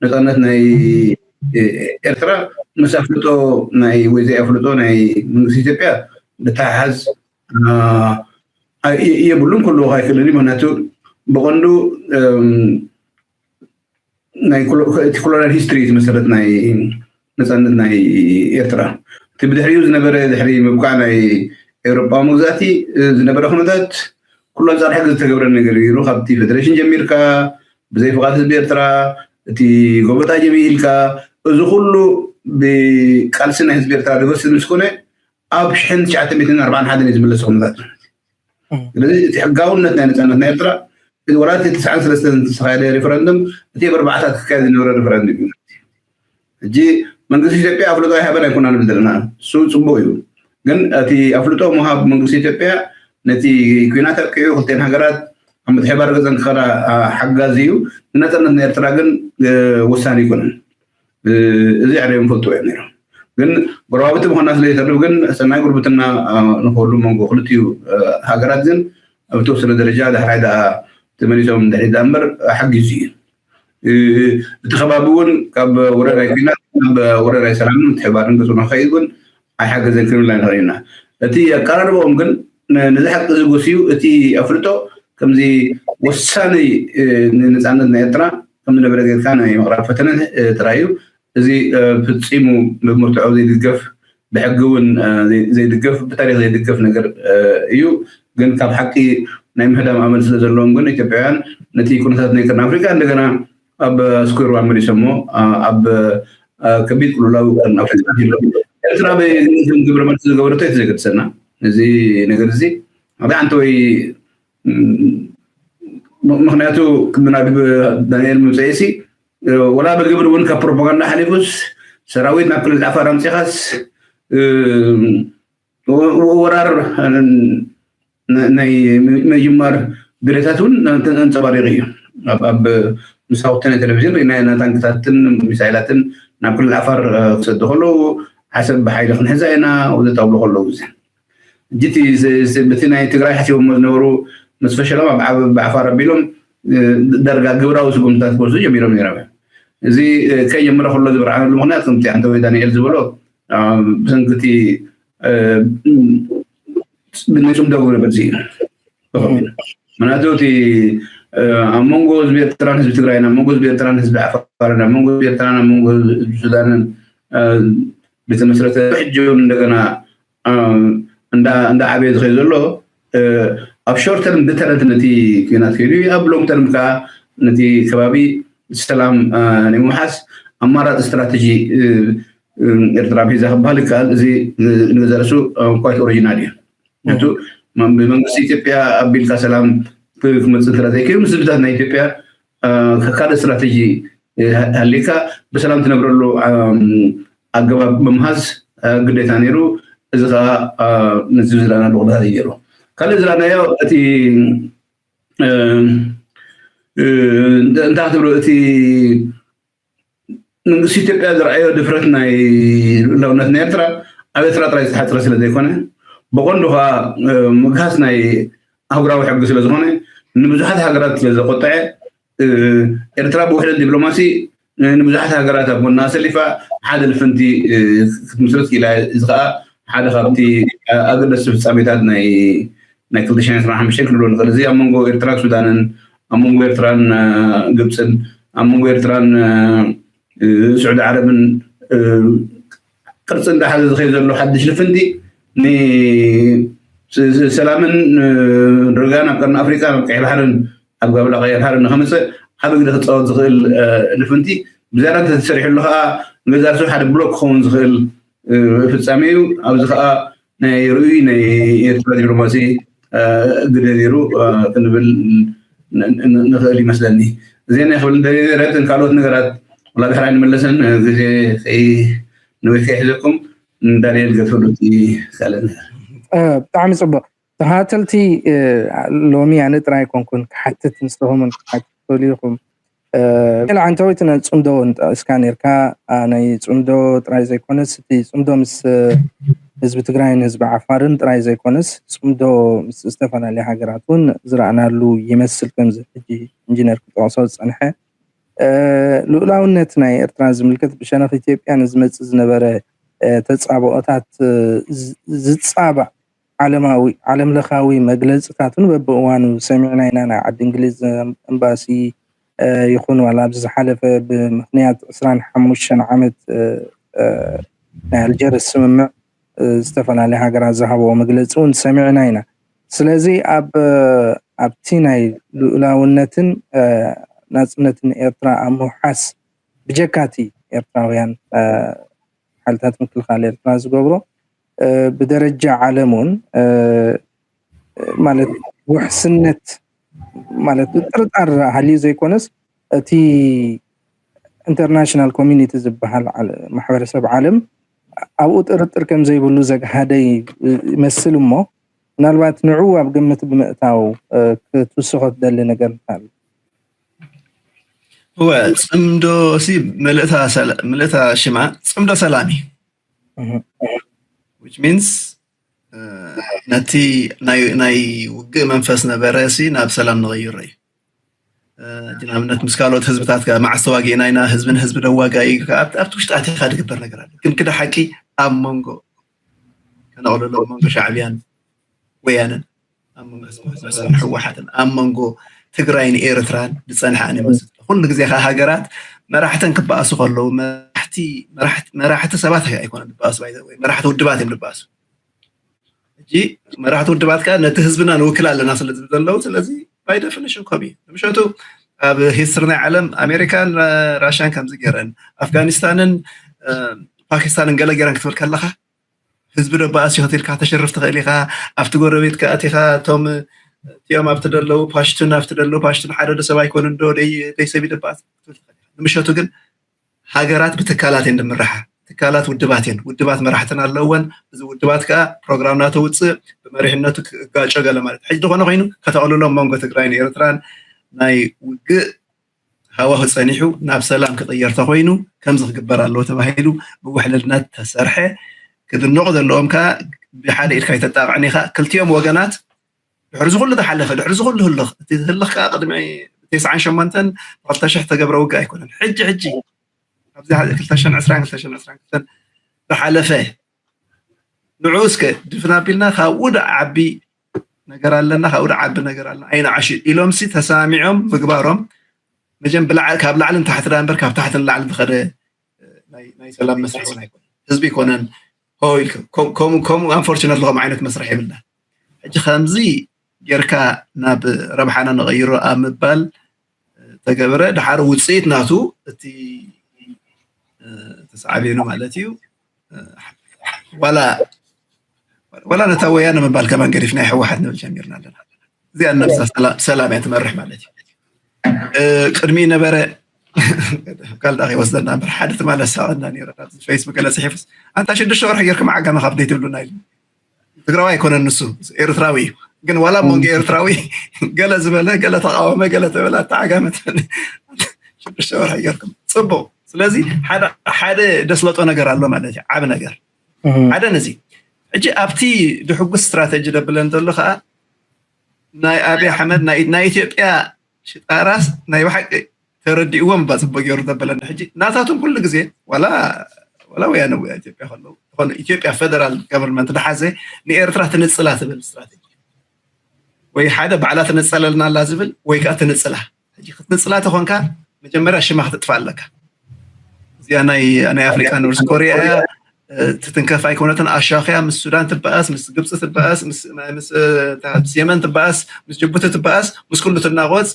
ነፃነት ናይ ኤርትራ ምስ ኣፍልጦ ናይ ወይ ዘይኣፍልጦ ናይ መንግስቲ ኢትዮጵያ ብተሓሓዝ የብሉን ክህልዎ ኣይክእልን እዩ ምክንያቱ ብቐንዱ ናይ እቲ ኮሎኒያል ሂስትሪ እቲ መሰረት ናይ ነፃነት ናይ ኤርትራ እቲ ብድሕሪኡ ዝነበረ ድሕሪ ምብቃዕ ናይ ኤውሮጳዊ መግዛእቲ ዝነበረ ኩነታት ኩሉ ኣንፃር ሕጊ ዝተገብረ ነገር ነይሩ ካብቲ ፌደሬሽን ጀሚርካ ብዘይ ፍቓድ ህዝቢ ኤርትራ እቲ ጎበጣ ጀሚርካ እዚ ኩሉ ብቃልሲ ናይ ህዝቢ ኤርትራ ድበስል ምስ ኮነ ኣብ ሽሕን ትሽዓተ ሚእትን ኣርባዓን ሓደን እዩ ዝምለስ ኩነታት ስለዚ እቲ ሕጋውነት ናይ ነፃነት ናይ ኤርትራ ወላ እቲ ትስዓን ሰለስተን ዝተኻየደ ሪፈረንዱም እቲ ኣብ ኣርባዓታት ክካየድ ዝነበረ ሪፈረንዱም እዩ ሕጂ መንግስቲ ኢትዮጵያ ኣፍልጦ ኣይሃበን ኣይኮና ንብል ዘለና፣ እሱ ፅቡቅ እዩ። ግን እቲ ኣፍልጦ ምሃብ መንግስቲ ኢትዮጵያ ነቲ ኲናት ኣብቂዑ ክልተን ሃገራት ኣብ ምትሕባር ገፀን ክኸዳ ሓጋዚ እዩ። ንነፃነት ናይ ኤርትራ ግን ወሳኒ ኣይኮነን። እዚ ዕረዮም ፈልጥዎ እዮም ነይሮም። ግን ጎረባብቲ ምዃና ስለ ይተርፍ ግን ሰናይ ጉርብትና ንክህሉ መንጎ ክልቲኡ ሃገራት ግን ኣብ ተወሰነ ደረጃ ዳሕራይ ደኣ ተመሊሶም ድሕሪት ደኣ እምበር ሓጊዙ እዩ። እቲ ከባቢ እውን ካብ ወረ ናይ ኲናት ናብ ወረ ናይ ሰላምን ምትሕባርን ገፁ ንክኸይድ እውን ኣይሓገዘን ክንብል ኣይንኽእል ኢና። እቲ ኣቀራርባኦም ግን ነዚ ሓቂ ዝጎስዩ እቲ ኣፍልጦ ከምዚ ወሳኒ ንነፃነት ናይ ኤርትራ ከም ዝነበረ ጌርካ ናይ ምቕራብ ፈተነ ጥራይ እዩ። እዚ ፍጺሙ ብመርትዖ ዘይድገፍ፣ ብሕጊ እውን ዘይድገፍ፣ ብታሪክ ዘይድገፍ ነገር እዩ። ግን ካብ ሓቂ ናይ ምህዳም ኣመል ስለ ዘለዎም ግን ኢትዮጵያውያን ነቲ ኩነታት ናይ ቀርኒ ኣፍሪካ እንደገና ኣብ ስኩዌር ዋን መሊሶሞ ኣብ ከቢድ ቅልውላው ቀርኒ ኣፍሪካ ኣትዩ ኣሎ። ኤርትራ ብግብረ መልሲ ዝገበረቶ እቲ ዘገድሰና እዚ ነገር እዚ ሓደ ኣንተ ወይ ምክንያቱ ክምናብ ዳንኤል ምምፀኤሲ ወላ ብግብሪ እውን ካብ ፕሮፓጋንዳ ሓሊፉስ ሰራዊት ናብ ክልል ዓፋር ኣምፂኻስ ወራር ናይ ምጅማር ድሌታት እውን ኣንፀባሪቂ እዩ። ኣብ ምሳውተነ ቴሌቪዥን ርኢና ኢና ታንክታትን ሚሳይላትን ናብ ክልል ዓፋር ክሰዱ ከለዉ ዓሰብ ብሓይሊ ክንሕዛ ኢና ወዘተ ኣብሉ ከለዉ እዚ ሕጂ እቲ ናይ ትግራይ ሓሲቦሞ ዝነበሩ ምስ ፈሸሎም ኣብ ዓፋር ኣቢሎም ዳርጋ ግብራዊ ስጉምትታት ክወስዱ ጀሚሮም ነይሮም እዮም። እዚ ከይጀመረ ከሎ ዝብርዓነሉ ምክንያት ከምቲ ኣንተ ወይ ዳንኤል ዝበሎ ብሰንኪ እቲ ናይ ጽምዶ ግብረ መልሲ እዩ። ምክንያቱ እቲ ኣብ መንጎ ህዝቢ ኤርትራን ህዝቢ ትግራይን ኣብ መንጎ ህዝቢ ኤርትራን ህዝቢ ዓፋርን ኣብ መንጎ ህዝቢ ኤርትራን ኣብ መንጎ ህዝቢ ሱዳንን ዝተመስረተ ሕጂ እውን እንደገና እንዳዓበየ ዝኸይ ዘሎ ኣብ ሾርተርን ብተረንት ነቲ ኩናት ከይዱ ኣብ ሎንግ ተርም ከዓ ነቲ ከባቢ ሰላም ናይ ምውሓስ ኣማራፂ ስትራተጂ ኤርትራ ሒዛ ክበሃል ይከኣል። እዚ ንገዛ ርእሱ ኳይት ኦሪጂናል እዩ። ምክንያቱ ብመንግስቲ ኢትዮጵያ ኣቢልካ ሰላም ክመፅእ እንተ ዘይከይኑ ምስ ህዝብታት ናይ ኢትዮጵያ ካልእ ስትራተጂ ሃሊካ ብሰላም ትነብረሉ ኣገባብ ምምሃዝ ግዴታ ነይሩ። እዚ ከዓ ነዚ ዝረኣናሉ ኩነታት እዩ ነይሩ። ካልእ ዝረኣናዮ እቲ እንታይ ክትብሎ እቲ መንግስቲ ኢትዮጵያ ዝረኣዮ ድፍረት ናይ ልኡላውነት ናይ ኤርትራ ኣብ ኤርትራ ጥራይ ዝተሓፅረ ስለ ዘይኮነ ብቐንዱ ከዓ ምግሃስ ናይ ኣህጉራዊ ሕጊ ስለ ዝኾነ ንብዙሓት ሃገራት ስለ ዘቆጠዐ ኤርትራ ብውሕደት ዲፕሎማሲ ንብዙሓት ሃገራት ኣብ ጎና ኣሰሊፋ ሓደ ልፍንቲ ክትምስርት ክኢላ። እዚ ከዓ ሓደ ካብቲ ኣገደስቲ ፍጻሜታት ናይ ናይ ክልተ ሽሕን ዕስራን ሓሙሽተን ክንብሎ ንኽእል። እዚ ኣብ መንጎ ኤርትራን ሱዳንን ኣብ መንጎ ኤርትራን ግብፅን ኣብ መንጎ ኤርትራን ስዑዲ ዓረብን ቅርፂ እንዳሓዘ ዝኸይ ዘሎ ሓድሽ ልፍንቲ ንሰላምን ርጋን ኣብ ቀርኒ ኣፍሪቃ ኣብ ቀይሕ ባሕርን ኣብ ጋብላ ቀይሕ ባሕርን ንኸምፅእ ዓብ ግደ ክፃወት ዝኽእል ልፍንቲ ብዝያዳ እንተተሰሪሕሉ ከዓ ንገዛርሱ ሓደ ብሎክ ክኸውን ዝኽእል ፍፃሜ እዩ። ኣብዚ ከዓ ናይ ርኡይ ናይ ኤርትራ ዲፕሎማሲ ግደ ነይሩ ክንብል ንኽእል ይመስለኒ። እዚአን ክብል ደለየ ነረትን ካልኦት ነገራት ወላ ድሕር ኣይንመለሰን ግዜ ንወይ ከይሕዘኩም ንዳንኤል ገትፍሉት ይኽእለኒ። ብጣዕሚ ፅቡቅ ተኸታተልቲ ሎሚ ኣነ ጥራይ ኣይኮንኩን ክሓትት ንስኹምን ክትሓትት ትኽእሉ ኢኹም። ሌላ ዓንታዊት ናይ ፅምዶ ንጠቂስካ ነርካ ናይ ፅምዶ ጥራይ ዘይኮነስ እቲ ፅምዶ ምስ ህዝቢ ትግራይን ህዝቢ ዓፋርን ጥራይ ዘይኮነስ ፅምዶ ምስ ዝተፈላለዩ ሃገራት እውን ዝረኣናሉ ይመስል ከምዚ ሕጂ ኢንጂነር ክጠቅሶ ዝፀንሐ ልኡላውነት ናይ ኤርትራ ዝምልከት ብሸነኽ ኢትዮጵያ ንዝመፅእ ዝነበረ ተፃብኦታት ዝፃባእ ዓለማዊ ዓለም ለኻዊ መግለፅታት እውን በብእዋኑ ሰሚዕና ኢና። ናይ ዓዲ እንግሊዝ ኤምባሲ ይኹን ዋላ ኣብዚ ዝሓለፈ ብምኽንያት ዕስራን ሓሙሽተን ዓመት ናይ ኣልጀርስ ስምምዕ ዝተፈላለዩ ሃገራት ዝሃብዎ መግለፂ እውን ሰሚዕና ኢና። ስለዚ ኣብ ኣብቲ ናይ ልኡላውነትን ናፅነትን ኤርትራ ኣብ ምውሓስ ብጀካቲ ኤርትራውያን ሓይልታት ምክልኻል ኤርትራ ዝገብሮ ብደረጃ ዓለም እውን ማለት ውሕስነት ማለት ጥርጣር ሃልዩ ዘይኮነስ እቲ ኢንተርናሽናል ኮሚኒቲ ዝበሃል ማሕበረሰብ ዓለም ኣብኡ ጥርጥር ከም ዘይብሉ ዘግሃደ ይመስል እሞ፣ ምናልባት ንዑ ኣብ ግምት ብምእታው ክትውስኾ ትደሊ ነገር እንታል? እወ፣ ፅምዶ ሲ ምልእታ ሽማ ፅምዶ ሰላም እዩ። Which means ነቲ ናይ ውግእ መንፈስ ነበረ ሲ ናብ ሰላም ንቐይሮ እዩ። ንኣብነት ምስ ካልኦት ህዝብታት መዓስ ተዋጊእና ኢና፣ ህዝቢ ንህዝቢ ደዋጋ እዩ። ኣብቲ ውሽጢ ኣቲኻ ዝግበር ነገር ኣለ። ግን ክደ ሓቂ ኣብ መንጎ ከነቕልሎ መንጎ ሻዕብያን ወያነን ኣብ መንጎ ህወሓትን ኣብ መንጎ ትግራይን ኤርትራን ዝፀንሐ ኣነ መስል። ኩሉ ግዜ ከዓ ሃገራት መራሕተን ክበኣሱ ከለዉ መራሕቲ ሰባት ኣይኮነን ዝበኣሱ፣ መራሕቲ ውድባት እዮም ዝበኣሱ። ሕጂ መራሕቲ ውድባት ከዓ ነቲ ህዝብና ንውክል ኣለና ስለ ዝብሉ ዘለዉ፣ ስለዚ by definition ከምኡ እዩ። ንምሸቱ ኣብ ሂስትሪ ናይ ዓለም ኣሜሪካን ራሽያን ከምዚ ገይረን፣ ኣፍጋኒስታንን ፓኪስታንን ገለ ገይረን ክትብል ከለካ ህዝቢ ዶ በኣስ ይኽትልካ ተሸርፍ ትኽእል ኢኻ። ኣብቲ ጎረቤት ከኣቲኻ እቶም እቲኦም ኣብቲ ደለዉ ፓሽቱን ኣብቲ ደለዉ ፓሽቱን ሓደ ዶ ሰብ ኣይኮኑን ዶ ደይ ሰብ ይደበኣስ ክትብል ትኽእል ኢኻ። ንምሸቱ ግን ሃገራት ብትካላት እየን ዝምርሓ። ትካላት ውድባት እየን። ውድባት መራሕተን ኣለወን። እዚ ውድባት ከዓ ፕሮግራም ናተውፅእ ብመሪሕነቱ ክጋጮ ገለ ማለት ሕጂ ዝኾነ ኮይኑ ከተቕልሎም መንጎ ትግራይን ኤርትራን ናይ ውግእ ሃዋሁ ፀኒሑ ናብ ሰላም ክቕየር ተኮይኑ ከምዚ ክግበር ኣለዎ ተባሂሉ ብውሕልልነት ተሰርሐ። ክድነቑ ዘለዎም ከዓ ብሓደ ኢድካ ይተጣቕዕን ኢኻ። ክልቲኦም ወገናት ድሕሪ ዝኩሉ ተሓለፈ፣ ድሕሪ ዝኩሉ ህልኽ፣ እቲ ህልኽ ከዓ ቅድሚ ተስዓን ሸሞንተን ብክልተ ሽሕ ተገብረ ውግእ ኣይኮነን። ሕጂ ሕጂ ኣብዚ ክልተ ሽሕን ዕስራን ክልተ ሽሕን ዕስራን ክልተን ዝሓለፈ ንዑ እስከ ድፍን ኣቢልና ካብኡ ደዓቢ ነገር ኣለና፣ ካብኡ ደዓቢ ነገር ኣለና ኣይንዓሽ ኢሎም ሲ ተሰማሚዖም ምግባሮም መጀም ካብ ላዕሊ ንታሕቲ ዳ እምበር ካብ ታሕቲ ንላዕሊ ዝኸደ ናይ ሰላም መስርሕ እውን ኣይኮነን። ህዝቢ ይኮነን ሆ ኢልካ ከምኡ unfortunately ከምኡ ዓይነት መስርሕ የብልና። ሕጂ ከምዚ ጌርካ ናብ ረብሓና ንቐይሮ ኣብ ምባል ተገብረ ድሓር ውፅኢት ናቱ እቲ ተሳዕቤኑ ማለት እዩ። ዋላ ዋላ ነታ ወያነ ምባል ከማን ገዲፍና ህወሓት ንብል ጀሚርና ኣለና። እዚኣ ነብሳ ሰላም እያ ትመርሕ ማለት እዩ። ቅድሚ ነበረ ካልዳ ከይወስደና እምበር ሓደ ትማሊ ኣሳቐና ነይረ። ኣብዚ ፌስቡክ ገለ ፅሒፉስ ኣንታ ሽዱሽተ ወርሒ ጌርኩም ዓጋመ ካብ ደይ ትብሉና ኢሉ። ትግራዋይ ኣይኮነን ንሱ ኤርትራዊ እዩ። ግን ዋላ መንጎ ኤርትራዊ ገለ ዝበለ ገለ ተቃወመ ገለ ተበለ ኣታ ዓጋመ ትብል ሽዱሽተ ወርሒ ጌርኩም ፅቡቅ። ስለዚ ሓደ ደስለጦ ነገር ኣሎ ማለት እዩ። ዓብ ነገር ሓደ ነዚ ሕጂ ኣብቲ ድሕጉስ ስትራተጂ ደብለን ዘሎ ከዓ ናይ ኣብይ ኣሕመድ ናይ ኢትዮጵያ ሽጣራስ ናይ ብሓቂ ተረዲእዎም እባ ፅቡቅ ገይሩ ዘበለና። ሕጂ ናታቶም ኩሉ ግዜ ዋላ ዋላ ወያነ ኢትዮጵያ ከለዉ ዝኾነ ኢትዮጵያ ፌደራል ገቨርንመንት ድሓዘ ንኤርትራ ትንፅላ ትብል ስትራተጂ ወይ ሓደ ባዕላ ትነፀለልና ኣላ ዝብል ወይ ከዓ ትንፅላ። ሕጂ ክትንፅላ ተኾንካ መጀመርያ ሽማ ክትጥፋ ኣለካ። እዚኣ ናይ ናይ ኣፍሪቃ ኖርዝ ኮሪያ እያ። ትትንከፍ ኣይኮነትን። ኣሻኽያ ምስ ሱዳን ትበኣስ፣ ምስ ግብፂ ትበኣስ፣ ምስ ምስ የመን ትበኣስ፣ ምስ ጅቡቲ ትበኣስ፣ ምስ ኩሉ ትናቆፅ።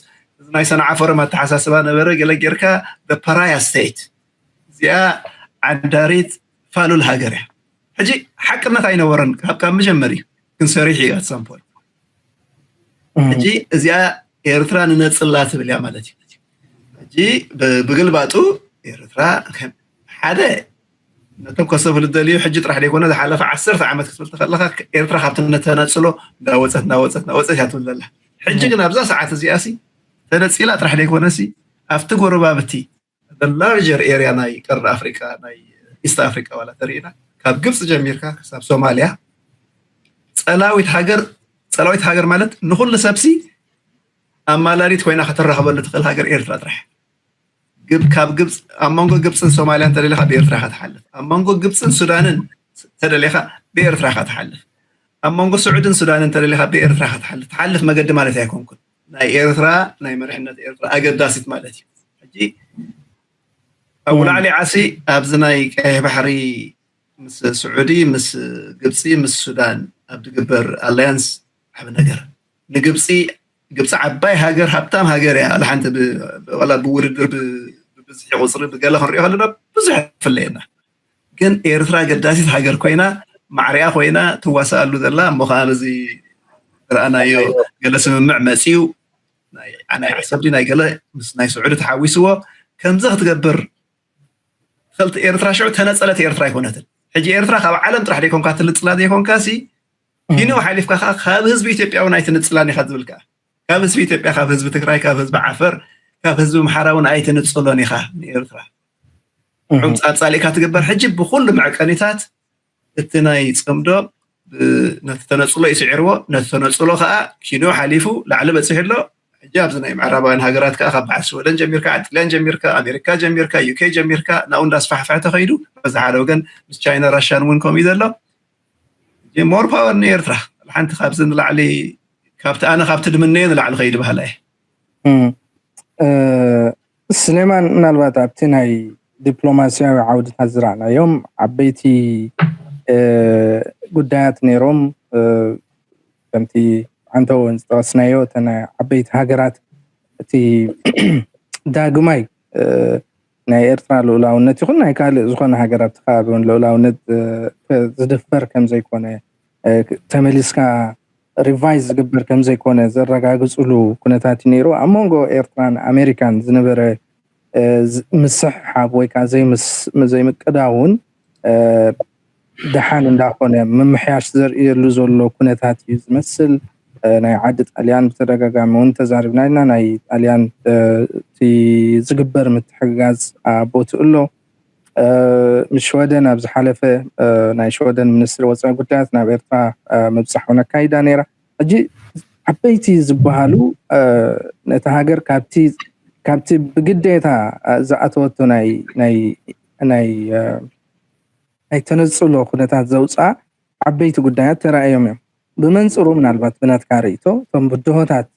ናይ ሰንዓ ፎረም ኣተሓሳስባ ነበረ። ገለ ጌርካ ፓራያ ስቴት እዚኣ ዓንዳሪት ፋሉል ሃገር እያ። ሕጂ ሓቅነት ኣይነበረን ካብ ካብ መጀመሪ ግን ሰሪሑ እዩ ኣትሳምፖል። ሕጂ እዚኣ ኤርትራ ንነፅላ ትብል እያ ማለት እዩ። ሕጂ ብግልባጡ ኤርትራ ሓደ ነቶም ከሰቡ ልደልዩ ሕጂ ጥራሕ ዘይኮነ ዝሓለፈ ዓሰርተ ዓመት ክትብል ተኸለካ ኤርትራ ካብቲ ነተነፅሎ እንዳወፀት እንዳወፀት እንዳወፀት እያ ትብል ዘላ። ሕጂ ግን ኣብዛ ሰዓት እዚኣ ሲ ተነፂላ ጥራሕ ዘይኮነ ሲ ኣብቲ ጎረባብቲ ላርጀር ኤርያ ናይ ቀርኒ ኣፍሪቃ ናይ ኢስት ኣፍሪቃ ዋላ ተሪኢና ካብ ግብፂ ጀሚርካ ክሳብ ሶማልያ ፀላዊት ሃገር ፀላዊት ሃገር ማለት ንኩሉ ሰብሲ ኣማላሊት ኮይና ከተራኽበሉ ትኽእል ሃገር ኤርትራ ጥራሕ። ካብ ግብፂ ኣብ መንጎ ግብፅን ሶማልያን ተደሊኻ ብኤርትራ ኢኻ ትሓልፍ። ኣብ መንጎ ግብፅን ሱዳንን ተደሊኻ ብኤርትራ ኢኻ ትሓልፍ። ኣብ መንጎ ስዑድን ሱዳንን ተደሊኻ ብኤርትራ ኢኻ ትሓልፍ። ትሓልፍ መገዲ ማለት ኣይኮንኩን። ናይ ኤርትራ ናይ መሪሕነት ኤርትራ ኣገዳሲት ማለት እዩ። ሕጂ ኣብ ላዕሊ ዓሲ ኣብዚ ናይ ቀይሕ ባሕሪ ምስ ስዑዲ ምስ ግብፂ ምስ ሱዳን ኣብ ዝግበር ኣላያንስ ዓብ ነገር ንግብፂ ግብፂ ዓባይ ሃገር ሃብታም ሃገር እያ። ሓንቲ ዋላ ብውድድር ብብዝሒ ቁፅሪ ብገለ ክንሪኦ ከለና ብዙሕ ፍለየና። ግን ኤርትራ ገዳሲት ሃገር ኮይና ማዕሪያ ኮይና ትዋሳኣሉ ዘላ እሞ ከዓ በዚ ዝረኣናዮ ገለ ስምምዕ መፅዩ ናይ ዓሰብ ናይ ገለ ምስ ናይ ስዑዲ ተሓዊስዎ ከምዚ ክትገብር ትኽእልቲ ኤርትራ ሽዑ ተነጸለት ኤርትራ ኣይኮነትን። ሕጂ ኤርትራ ካብ ዓለም ጥራሕ ደይኮንካ ትንጽላ ዘይኮንካ ሲ ኪኖ ሓሊፍካ ከዓ ካብ ህዝቢ ኢትዮጵያ እውን ኣይትንጽላን ኢኻ ዝብል ከዓ ካብ ህዝቢ ኢትዮጵያ ካብ ህዝቢ ትግራይ ካብ ህዝቢ ዓፈር ካብ ህዝቢ ምሓራ እውን ኣይትንጽሎን ኢኻ ንኤርትራ። ሑምፃ ፃሊእካ ትግበር ሕጂ ብኩሉ መዕቀኒታት እቲ ናይ ፅምዶ ነቲ ተነፅሎ ይስዕርዎ። ነቲ ተነፅሎ ከዓ ኪኖ ሓሊፉ ላዕሊ በፂሑ ኣሎ። ሕጂ ኣብዚ ናይ ምዕራባውያን ሃገራት ከዓ ካብ በዓል ሽወደን ጀሚርካ ዓዲ ጥልያን ጀሚርካ ኣሜሪካ ጀሚርካ ዩኬ ጀሚርካ ናብኡ እንዳስፋሕፈሐ ተኸይዱ በዚ ሓደ ወገን ምስ ቻይና ራሻን እውን ከምኡ እዩ ዘሎ። ሞር ፓወር ንኤርትራ ሓንቲ ካብዚ ንላዕሊ ካብቲ ኣነ ካብቲ ድምነዮ ንላዕሊ ከይዱ ባህላ እየ። ስሌማን ምናልባት ኣብቲ ናይ ዲፕሎማስያዊ ዓውድታት ዝረኣናዮም ዓበይቲ ጉዳያት ነይሮም። ከምቲ ኣንተወን ዝጠቀስናዮ እተን ዓበይቲ ሃገራት እቲ ዳግማይ ናይ ኤርትራ ልኡላውነት ይኹን ናይ ካልእ ዝኾነ ሃገር ኣብቲ ከባቢ እውን ልኡላውነት ዝድፈር ከምዘይኮነ ተመሊስካ ሪቫይዝ ዝግበር ከምዘይኮነ ዘረጋግፅሉ ኩነታት እዩ ነይሩ። ኣብ መንጎ ኤርትራን ኣሜሪካን ዝነበረ ምስሕሓብ ወይ ከዓ ዘይምቅዳውን ደሓን እንዳኾነ ምምሕያሽ ዘርእየሉ ዘሎ ኩነታት እዩ ዝመስል። ናይ ዓዲ ጣልያን ብተደጋጋሚ እውን ተዛሪብና ኢና። ናይ ጣልያን እቲ ዝግበር ምትሕግጋዝ ኣቦትኡ ኣሎ። ምስ ሽወደን ኣብ ዝሓለፈ ናይ ሽወደን ሚኒስትሪ ወፃኢ ጉዳያት ናብ ኤርትራ ምብፃሕ እውን ኣካይዳ ነይራ። ሕጂ ዓበይቲ ዝበሃሉ ነቲ ሃገር ካብቲ ብግዴታ ዝኣተወቶ ናይ ናይ ተነፅሎ ኩነታት ዘውፅኣ ዓበይቲ ጉዳያት ተራእዮም እዮም። ብመንፅሩ ምናልባት ብናትካ ርእይቶ እቶም ብድሆታት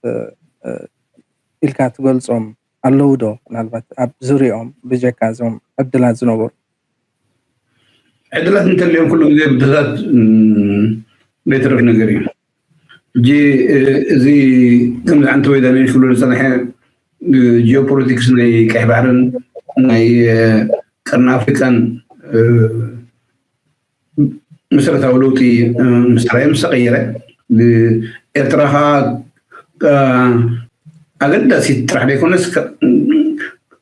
ኢልካ ትገልፆም ኣለዉ ዶ? ምናልባት ኣብ ዙሪኦም ብጀካ እዞም ዕድላት ዝነበሩ ዕድላት እንተልዮም ኩሉ ግዜ ብድሆታት ዘይትረፍ ነገር እዩ። ሕጂ እዚ ከምዚ ዓንቲ ወይ ዳንኤል ክብሎ ዝፀንሐ ጂኦፖለቲክስ ናይ ቀይሕ ባሕርን ናይ ቀርኒ ኣፍሪቃን መሰረታዊ ለውጢ ምስ ተራእየ ምስ ተቐየረ ኤርትራ ከዓ ኣገዳሲት ጥራሕ ዘይኮነስ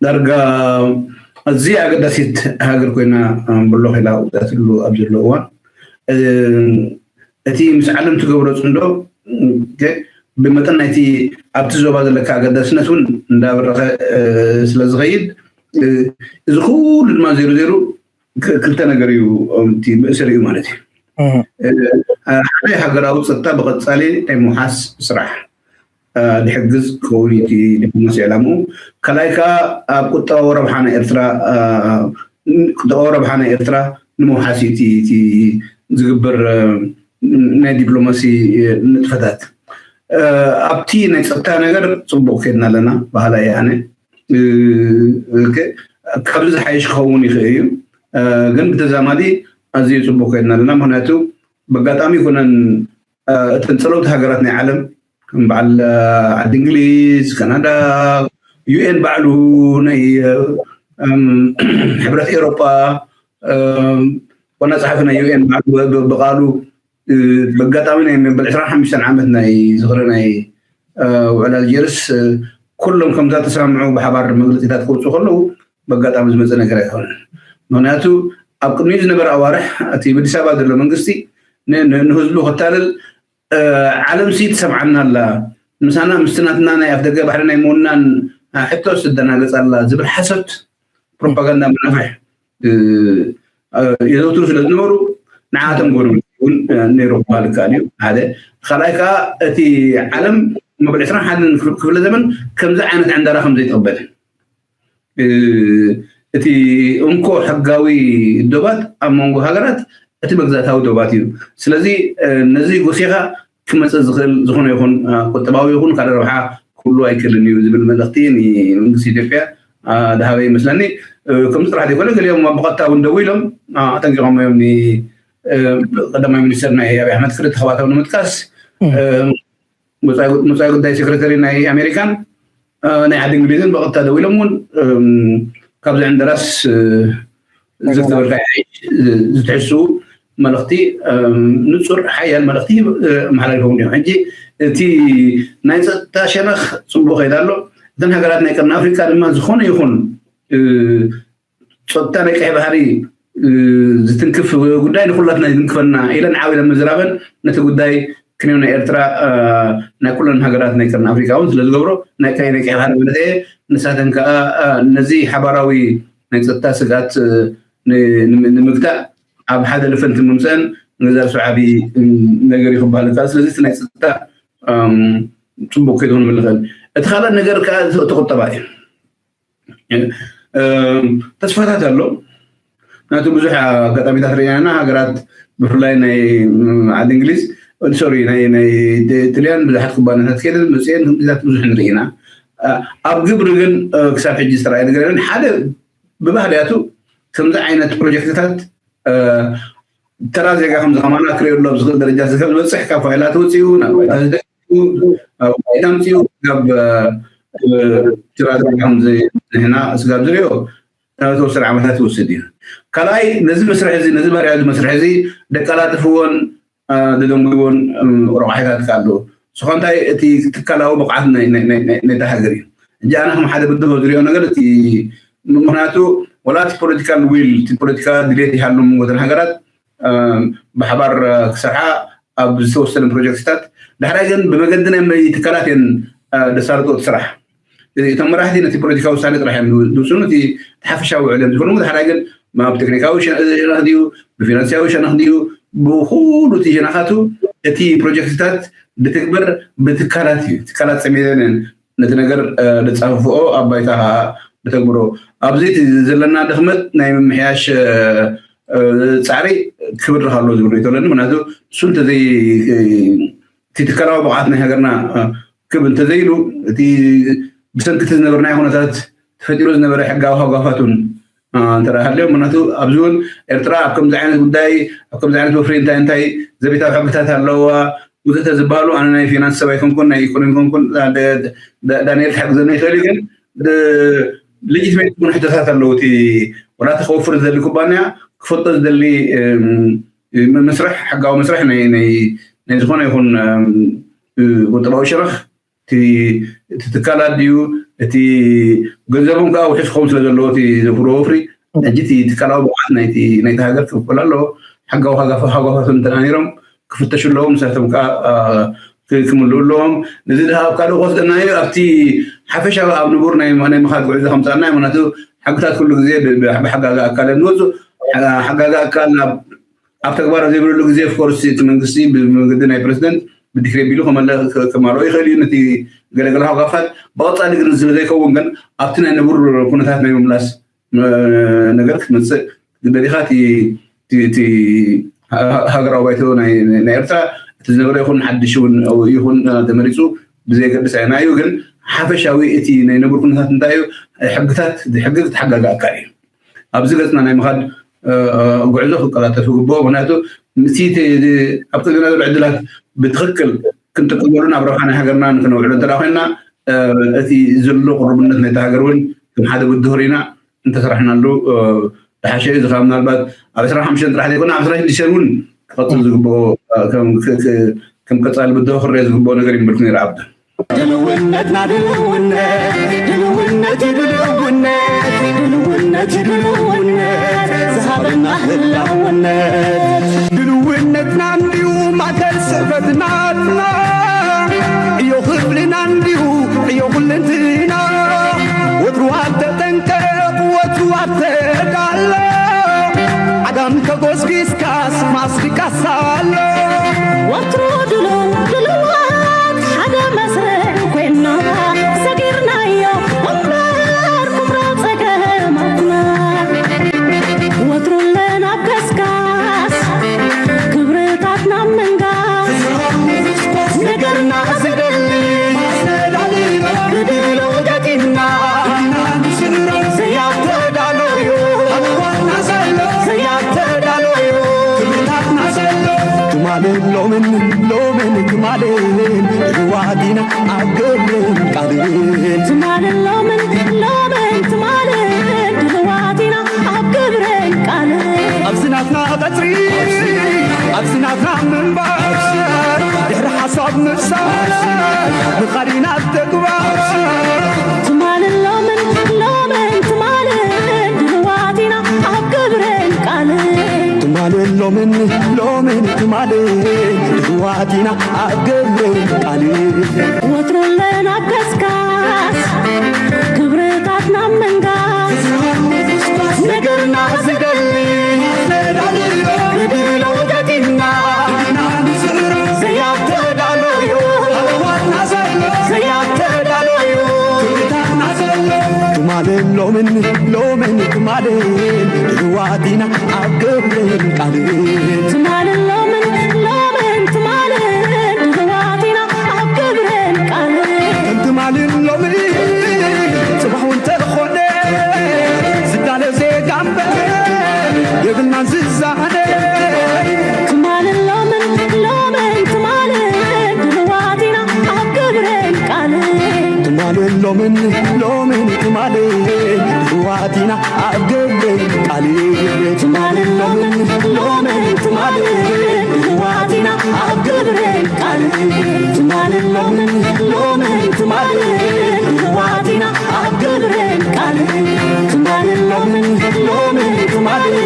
ዳርጋ ኣዝያ ኣገዳሲት ሃገር ኮይና ብሎ ኸይላ ውፅኣትሉ ኣብ ዘሎ እዋን እቲ ምስ ዓለም ትገብሮ ፅምዶ ብመጠን ናይቲ ኣብቲ ዞባ ዘለካ ኣገዳስነት እውን እንዳበረኸ ስለዝኸይድ እዚ ኩሉ ድማ ዜሩ ዜሩ ክልተ ነገር እዩ እቲ ምእስር እዩ ማለት እዩ። ሓደ ሃገራዊ ፀጥታ ብቐፃሊ ናይ ምውሓስ ስራሕ ድሕግዝ ክኸውን እቲ ዲፕሎማሲ ዕላምኡ። ካልኣይ ከዓ ኣብ ቁጠባዊ ረብሓ ናይ ኤርትራ ቁጠባዊ ረብሓ ናይ ኤርትራ ንምውሓስ እዩ እቲ ዝግበር ናይ ዲፕሎማሲ ንጥፈታት። ኣብቲ ናይ ፀጥታ ነገር ፅቡቅ ከድና ኣለና ባህላ እየ ኣነ። ካብዚ ዝሓይሽ ክኸውን ይኽእል እዩ፣ ግን ብተዛማዲ ኣዝዩ ፅቡቅ ከድና ኣለና። ምክንያቱ ብኣጋጣሚ ይኮነን እተን ፀለውቲ ሃገራት ናይ ዓለም ከም በዓል ዓዲ እንግሊዝ፣ ካናዳ፣ ዩኤን ባዕሉ ናይ ሕብረት ኤሮጳ ዋና ጸሓፊ ናይ ዩኤን ባዕሉ ብቃሉ ብኣጋጣሚ ናይ መበል ዕስራን ሓሙሽተን ዓመት ናይ ዝኽሪ ናይ ውዕል ኣልጀርስ ኩሎም ከምዛ ተሰማምዑ ብሓባር መግለፂታት ክወፁ ከለዉ ብኣጋጣሚ ዝመፀ ነገር ኣይኮነን። ምክንያቱ ኣብ ቅድሚኡ ዝነበረ ኣዋርሕ እቲ ብኣዲስ ኣበባ ዘሎ መንግስቲ ንህዝቡ ክታለል ዓለም ሲ ትሰምዓና ኣላ፣ ምሳና ምስቲ ናትና ናይ ኣፍደገ ባሕሪ ናይ ምውናን ሕቶ ትደናገጽ ኣላ ዝብል ሓሶት ፕሮፓጋንዳ መናፍሕ የዘውትሩ ስለ ዝነበሩ ንዓቶም ጎኑ እውን ነይሩ ክበሃል ይከኣል እዩ። ሓደ ካልኣይ ከዓ እቲ ዓለም መበል ዕስራን ሓደን ክፍለ ዘመን ከምዚ ዓይነት ዕንደራ ከም ዘይትቕበል እቲ እንኮ ሕጋዊ ዶባት ኣብ መንጎ ሃገራት እቲ መግዛእታዊ ዶባት እዩ። ስለዚ ነዚ ጎሲኻ ክመፅእ ዝኽእል ዝኾነ ይኹን ቁጠባዊ ይኹን ካልእ ረብሓ ክህሉ ኣይክእልን እዩ ዝብል መልእኽቲ ንመንግስቲ ኢትዮጵያ ዝሃበ ይመስለኒ። ከምዚ ጥራሕ ዘይኮነ ገሊኦም ብቐጥታ እውን ደዊሎም ኣጠንቂቖም እዮም። ቀዳማይ ሚኒስትር ናይ ኣብይ ኣሕመድ ክልተ ከባታዊ ንምጥቃስ መፃኢ ጉዳይ ሴክሬታሪ ናይ ኣሜሪካን ናይ ዓዲ እንግሊዝን ብቐጥታ ደዊሎም እውን ካብዚ ዕንደራስ ዝገበርካ ዝትሕሱ መልእኽቲ ንፁር ሓያል መልእኽቲ መሓላሊፎም እዮም። ሕጂ እቲ ናይ ፀጥታ ሸነኽ ፅቡቅ ከይዳ ኣሎ። እተን ሃገራት ናይ ቀርኒ ኣፍሪካ ድማ ዝኾነ ይኹን ጸጥታ ናይ ቀይ ባሕሪ ዝትንክፍ ጉዳይ ንኩላትና ይትንክፈና ኢለን ዓው ኢለን ምዝራበን ነቲ ጉዳይ ክንዮ ናይ ኤርትራ ናይ ኩለን ሃገራት ናይ ቀርኒ ኣፍሪካ እውን ስለዝገብሮ ናይ ቀይ ናይ ቀይ ባሕሪ ማለት እየ። ንሳተን ከዓ ነዚ ሓባራዊ ናይ ጸጥታ ስግኣት ንምግታእ ኣብ ሓደ ልፈንቲ ምምፀአን ንገዛ ርእሱ ዓብዪ ነገር እዩ ክበሃል ይከኣል። ስለዚ እቲ ናይ ጸጥታ ፅቡቅ ከይትኾን ንብል ንኽእል። እቲ ካልእ ነገር ከዓ እቲ ቁጠባ እዩ። ተስፋታት ኣሎ። ናቱ ብዙሕ ኣጋጣሚታት ርኢና ኢና። ሃገራት ብፍላይ ናይ ዓዲ እንግሊዝ ሶሪ ናይ ናይ ጥልያን ብዙሓት ኩባንያታት ከይደን መፅአን ህንፃታት ብዙሕ ንርኢ ኢና። ኣብ ግብሪ ግን ክሳብ ሕጂ ዝተረኣየ ነገር የለን። ሓደ ብባህርያቱ ከምዚ ዓይነት ፕሮጀክትታት ተራ ዜጋ ከምዚ ከማና ክሪኦ ኣሎ ኣብ ዝኽእል ደረጃ ዝበፅሕ ካብ ፋይላት ወፂኡ ናብ ባይታ ዝደዩ ኣብ ባይታ ምፅኡ ስጋብ ተራ ዜጋ ከምዚ ንሕና ስጋብ ዝሪኦ ዝተወሰነ ዓመታት ይወስድ እዩ። ካልኣይ ነዚ መስርሕ እዚ ነዚ ባህርያዊ መስርሕ እዚ ደቀላጥፍዎን ደደንጉይዎን ረቋሒታት ኣለዉ። ስኾ እንታይ እቲ ትካላዊ ብቕዓት ናይታ ሃገር እዩ። እጂ ኣነ ከም ሓደ ብድሆ ዝሪኦ ነገር እቲ ምክንያቱ ወላ እቲ ፖለቲካል ዊል እቲ ፖለቲካ ድሌት ይሃሉ መንጎተን ሃገራት ብሓባር ክሰርሓ ኣብ ዝተወሰነ ፕሮጀክትታት ዳሕራይ ግን ብመገዲ ናይ ትካላት እየን ደሳልጦ እቲ ስራሕ። እቶም መራሕቲ ነቲ ፖለቲካዊ ውሳኔ ጥራሕ እዮም ዝውስኑ። እቲ ሓፈሻዊ ውዕል እዮም ዝኾኑ። ዳሕራይ ግን ኣብ ቴክኒካዊ ሸነኽ ድዩ ብፊናንስያዊ ሸነኽ ድዩ ብኩሉ እቲ ሸነኻቱ እቲ ፕሮጀክትታት ብትግበር ብትካላት እዩ። ትካላት ፀሚደን ነቲ ነገር ዝፃፍፍኦ ኣብ ባይታ ከዓ ብተግብሮ ኣብዚ እቲ ዘለና ድኽመት ናይ ምምሕያሽ ፃዕሪ ክብድኽ ኣሎ ዝብል ርእይቶ ኣለኒ። ምክንያቱ እሱ እንተዘይ እቲ ትካላዊ ብቕዓት ናይ ሃገርና ክብ እንተዘይሉ እቲ ብሰንኪ እቲ ዝነበርናዮ ኩነታት ተፈጢሩ ዝነበረ ሕጋዊ ሃጓፋት እውን እንተ ሃልዮም ምክንያቱ ኣብዚ እውን ኤርትራ ኣብ ከምዚ ዓይነት ጉዳይ ኣብ ከምዚ ዓይነት ወፍሪ እንታይ እንታይ ዘቤታዊ ሕግታት ኣለዋ ወዘተ ዝበሃሉ ኣነ ናይ ፊናንስ ሰብ ኣይኮንኩን ናይ ኢኮኖሚ ኮንኩን ዳንኤል ክሕግዘና ይኽእል እዩ ግን ሌጂትሜት ዝኾኑ ሕቶታት ኣለዉ። እቲ ወላ እቲ ከወፍር ዝደሊ ኩባንያ ክፈልጦ ዝደሊ መስርሕ ሕጋዊ መስርሕ ናይ ዝኾነ ይኹን ቁጠባዊ ሸነኽ እቲ ትካላት ድዩ እቲ ገንዘቦም ከዓ ውሕስ ክኸውን ስለ ዘለዎ እቲ ዘፍርዎ ወፍሪ ሕጂ እቲ ትካላዊ ብቕዓት ናይቲ ሃገር ክፍል ኣለዎ። ሕጋዊ ሃጓፋቶም እንተ ነይሮም ክፍተሹ ኣለዎም። ንሳቶም ከዓ ክምልኡ ኣለዎም። ነዚ ድሃ ኣብ ካልእ ክወስደና እዩ ኣብቲ ሓፈሻዊ ኣብ ንቡር ናይ ምኻድ ጉዕዞ ከምፃና እዩ። ምክንያቱ ሕግታት ኩሉ ግዜ ብሓጋጋ ኣካል እዮም ዝወፁ። ሓጋጋ ኣካል ኣብ ተግባር ኣብ ዘይብለሉ ግዜ ኦፍኮርስ እቲ መንግስቲ ብመንገዲ ናይ ፕረዚደንት ብዲክሬ ቢሉ ከማልኦ ይኽእል እዩ ነቲ ገለገለ ሃጓፋት። ብቐፃሊ ግን ስለዘይከውን ግን ኣብቲ ናይ ንቡር ኩነታት ናይ ምምላስ ነገር ክትመፅእ ግደዲኻ እቲ ሃገራዊ ባይቶ ናይ ኤርትራ እቲ ዝነበረ ይኹን ሓድሽ እውን ይኹን ተመሪፁ ብዘየገድስ ኣይና እዩ ግን ሓፈሻዊ እቲ ናይ ንቡር ኩነታት እንታይ እዩ ሕግታት ሕጊ ክትሓጋጋ ኣካል እዩ። ኣብዚ ገፅና ናይ ምኻድ ጉዕዞ ክቀላጠፍ ይግብኦ። ምክንያቱ ምስ ኣብ ቅድሚና ዘሎ ዕድላት ብትኽክል ክንጥቀመሉ ናብ ረብሓ ናይ ሃገርና ንክነውዕሎ እንተ ኮይንና እቲ ዘሎ ቅሩብነት ናይቲ ሃገር እውን ከም ሓደ ብድሆ ርኢና እንተሰራሕናሉ ዝሓሸ እዩ። ዝኻ ምናልባት ኣብ ዕስራን ሓሙሽተን ጥራሕ ዘይኮነ ኣብ ዕስራን ሽዱሽተን እውን ክቐፅል ዝግብኦ ከም ቀፃሊ ብድሆ ክረአ ዝግብኦ ነገር ይምልክ ነይሩ ዓብዱ። ድልውነትና ድልውነት ድልውነት ድልውነት ድልውነት ድልውነት ዝሃበና ህላውነት ድልውነትና እንዲዩ ማእከል ስዕበትናትና ዕዮ ክብልና እንዲዩ ዕዮ ኩልንትና ወትሩ ኣብ ተጠንቀቕ ወትሩ ኣብ ተዳሎ ዓጋም ተጎስጊስካስ ማስቲካስ ኣሎ ወትሩ ድሉው ድልዋት ሓደ መስርዕ ኮይና ሰጊርናዮ እምበር ኩምራ ጸገማትና ወትሩ ኣለና ኣብ ገስጋስ ክብርታትና ምንጋስ ነገርና ዝደሊ ብድሎ ገጢምና ዘያተዳለዩ ዘያተዳለዩ ትማልን ሎምን ሎምን ትማልን ድልዋት ኢና ኣብ ግብርን ቃልን ትማልን ሎምን ሎምን ትማልን ድልዋት ኢና ኣብ ግብርን ቃልን ኣብዚ ናትና ቀጽሪ ኣብዚ ናትና ምንባር ድሕሪ ሓሳብ ምፍሳር ምኻድ ኢና ኣብ ተግባር ትማልን ሎምን ሎምን ትማልን ድልዋት ኢና ምን ሎምን ትማልን ድህዋቲና ኣብ ግብርን ቃልን። ወትሩ ኣለና ኣብ ገስጋስ ክብርታትና ምንጋስ። ነገርና ዝገልጽ ብድሎ ውደትና ዘያተዳለዩ ዘያተዳለዩ ትማልን ሎምን ሎምን ትማልን ድህዋቲና ኣብ ግብርን ቃልን። ትማልን ሎምን ሎምን ትማልን ድህዋቲና ኣብ ግብርን ቃልን። ትማልን ሎምን ጽባሕ እውን ተኾነ ዝዳለ ዜጋ እምበር የብልናን ዝዛነ። ትማልን ሎምን ሎምን ትማልን ድህዋቲና ኣብ ግብርን ቃልን። ትማልን ሎምን ሎምን ትማልን ድህዋቲና ኣብ ግብርን ቃልን። ትማልን ሎምን ሎምን ትማልን ድህዋቲና ኣብ ግብርን ቃልን። ትማልን ሎምን ሎምን ትማልን ድህዋቲና ኣብ ግብርን ቃልን። ትማልን ሎምን ሎምን ትማልን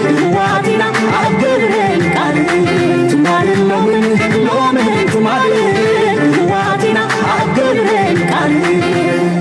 ድህዋቲና ኣብ ግብርን ቃልን። ትማልን ሎምን ሎምን ትማልን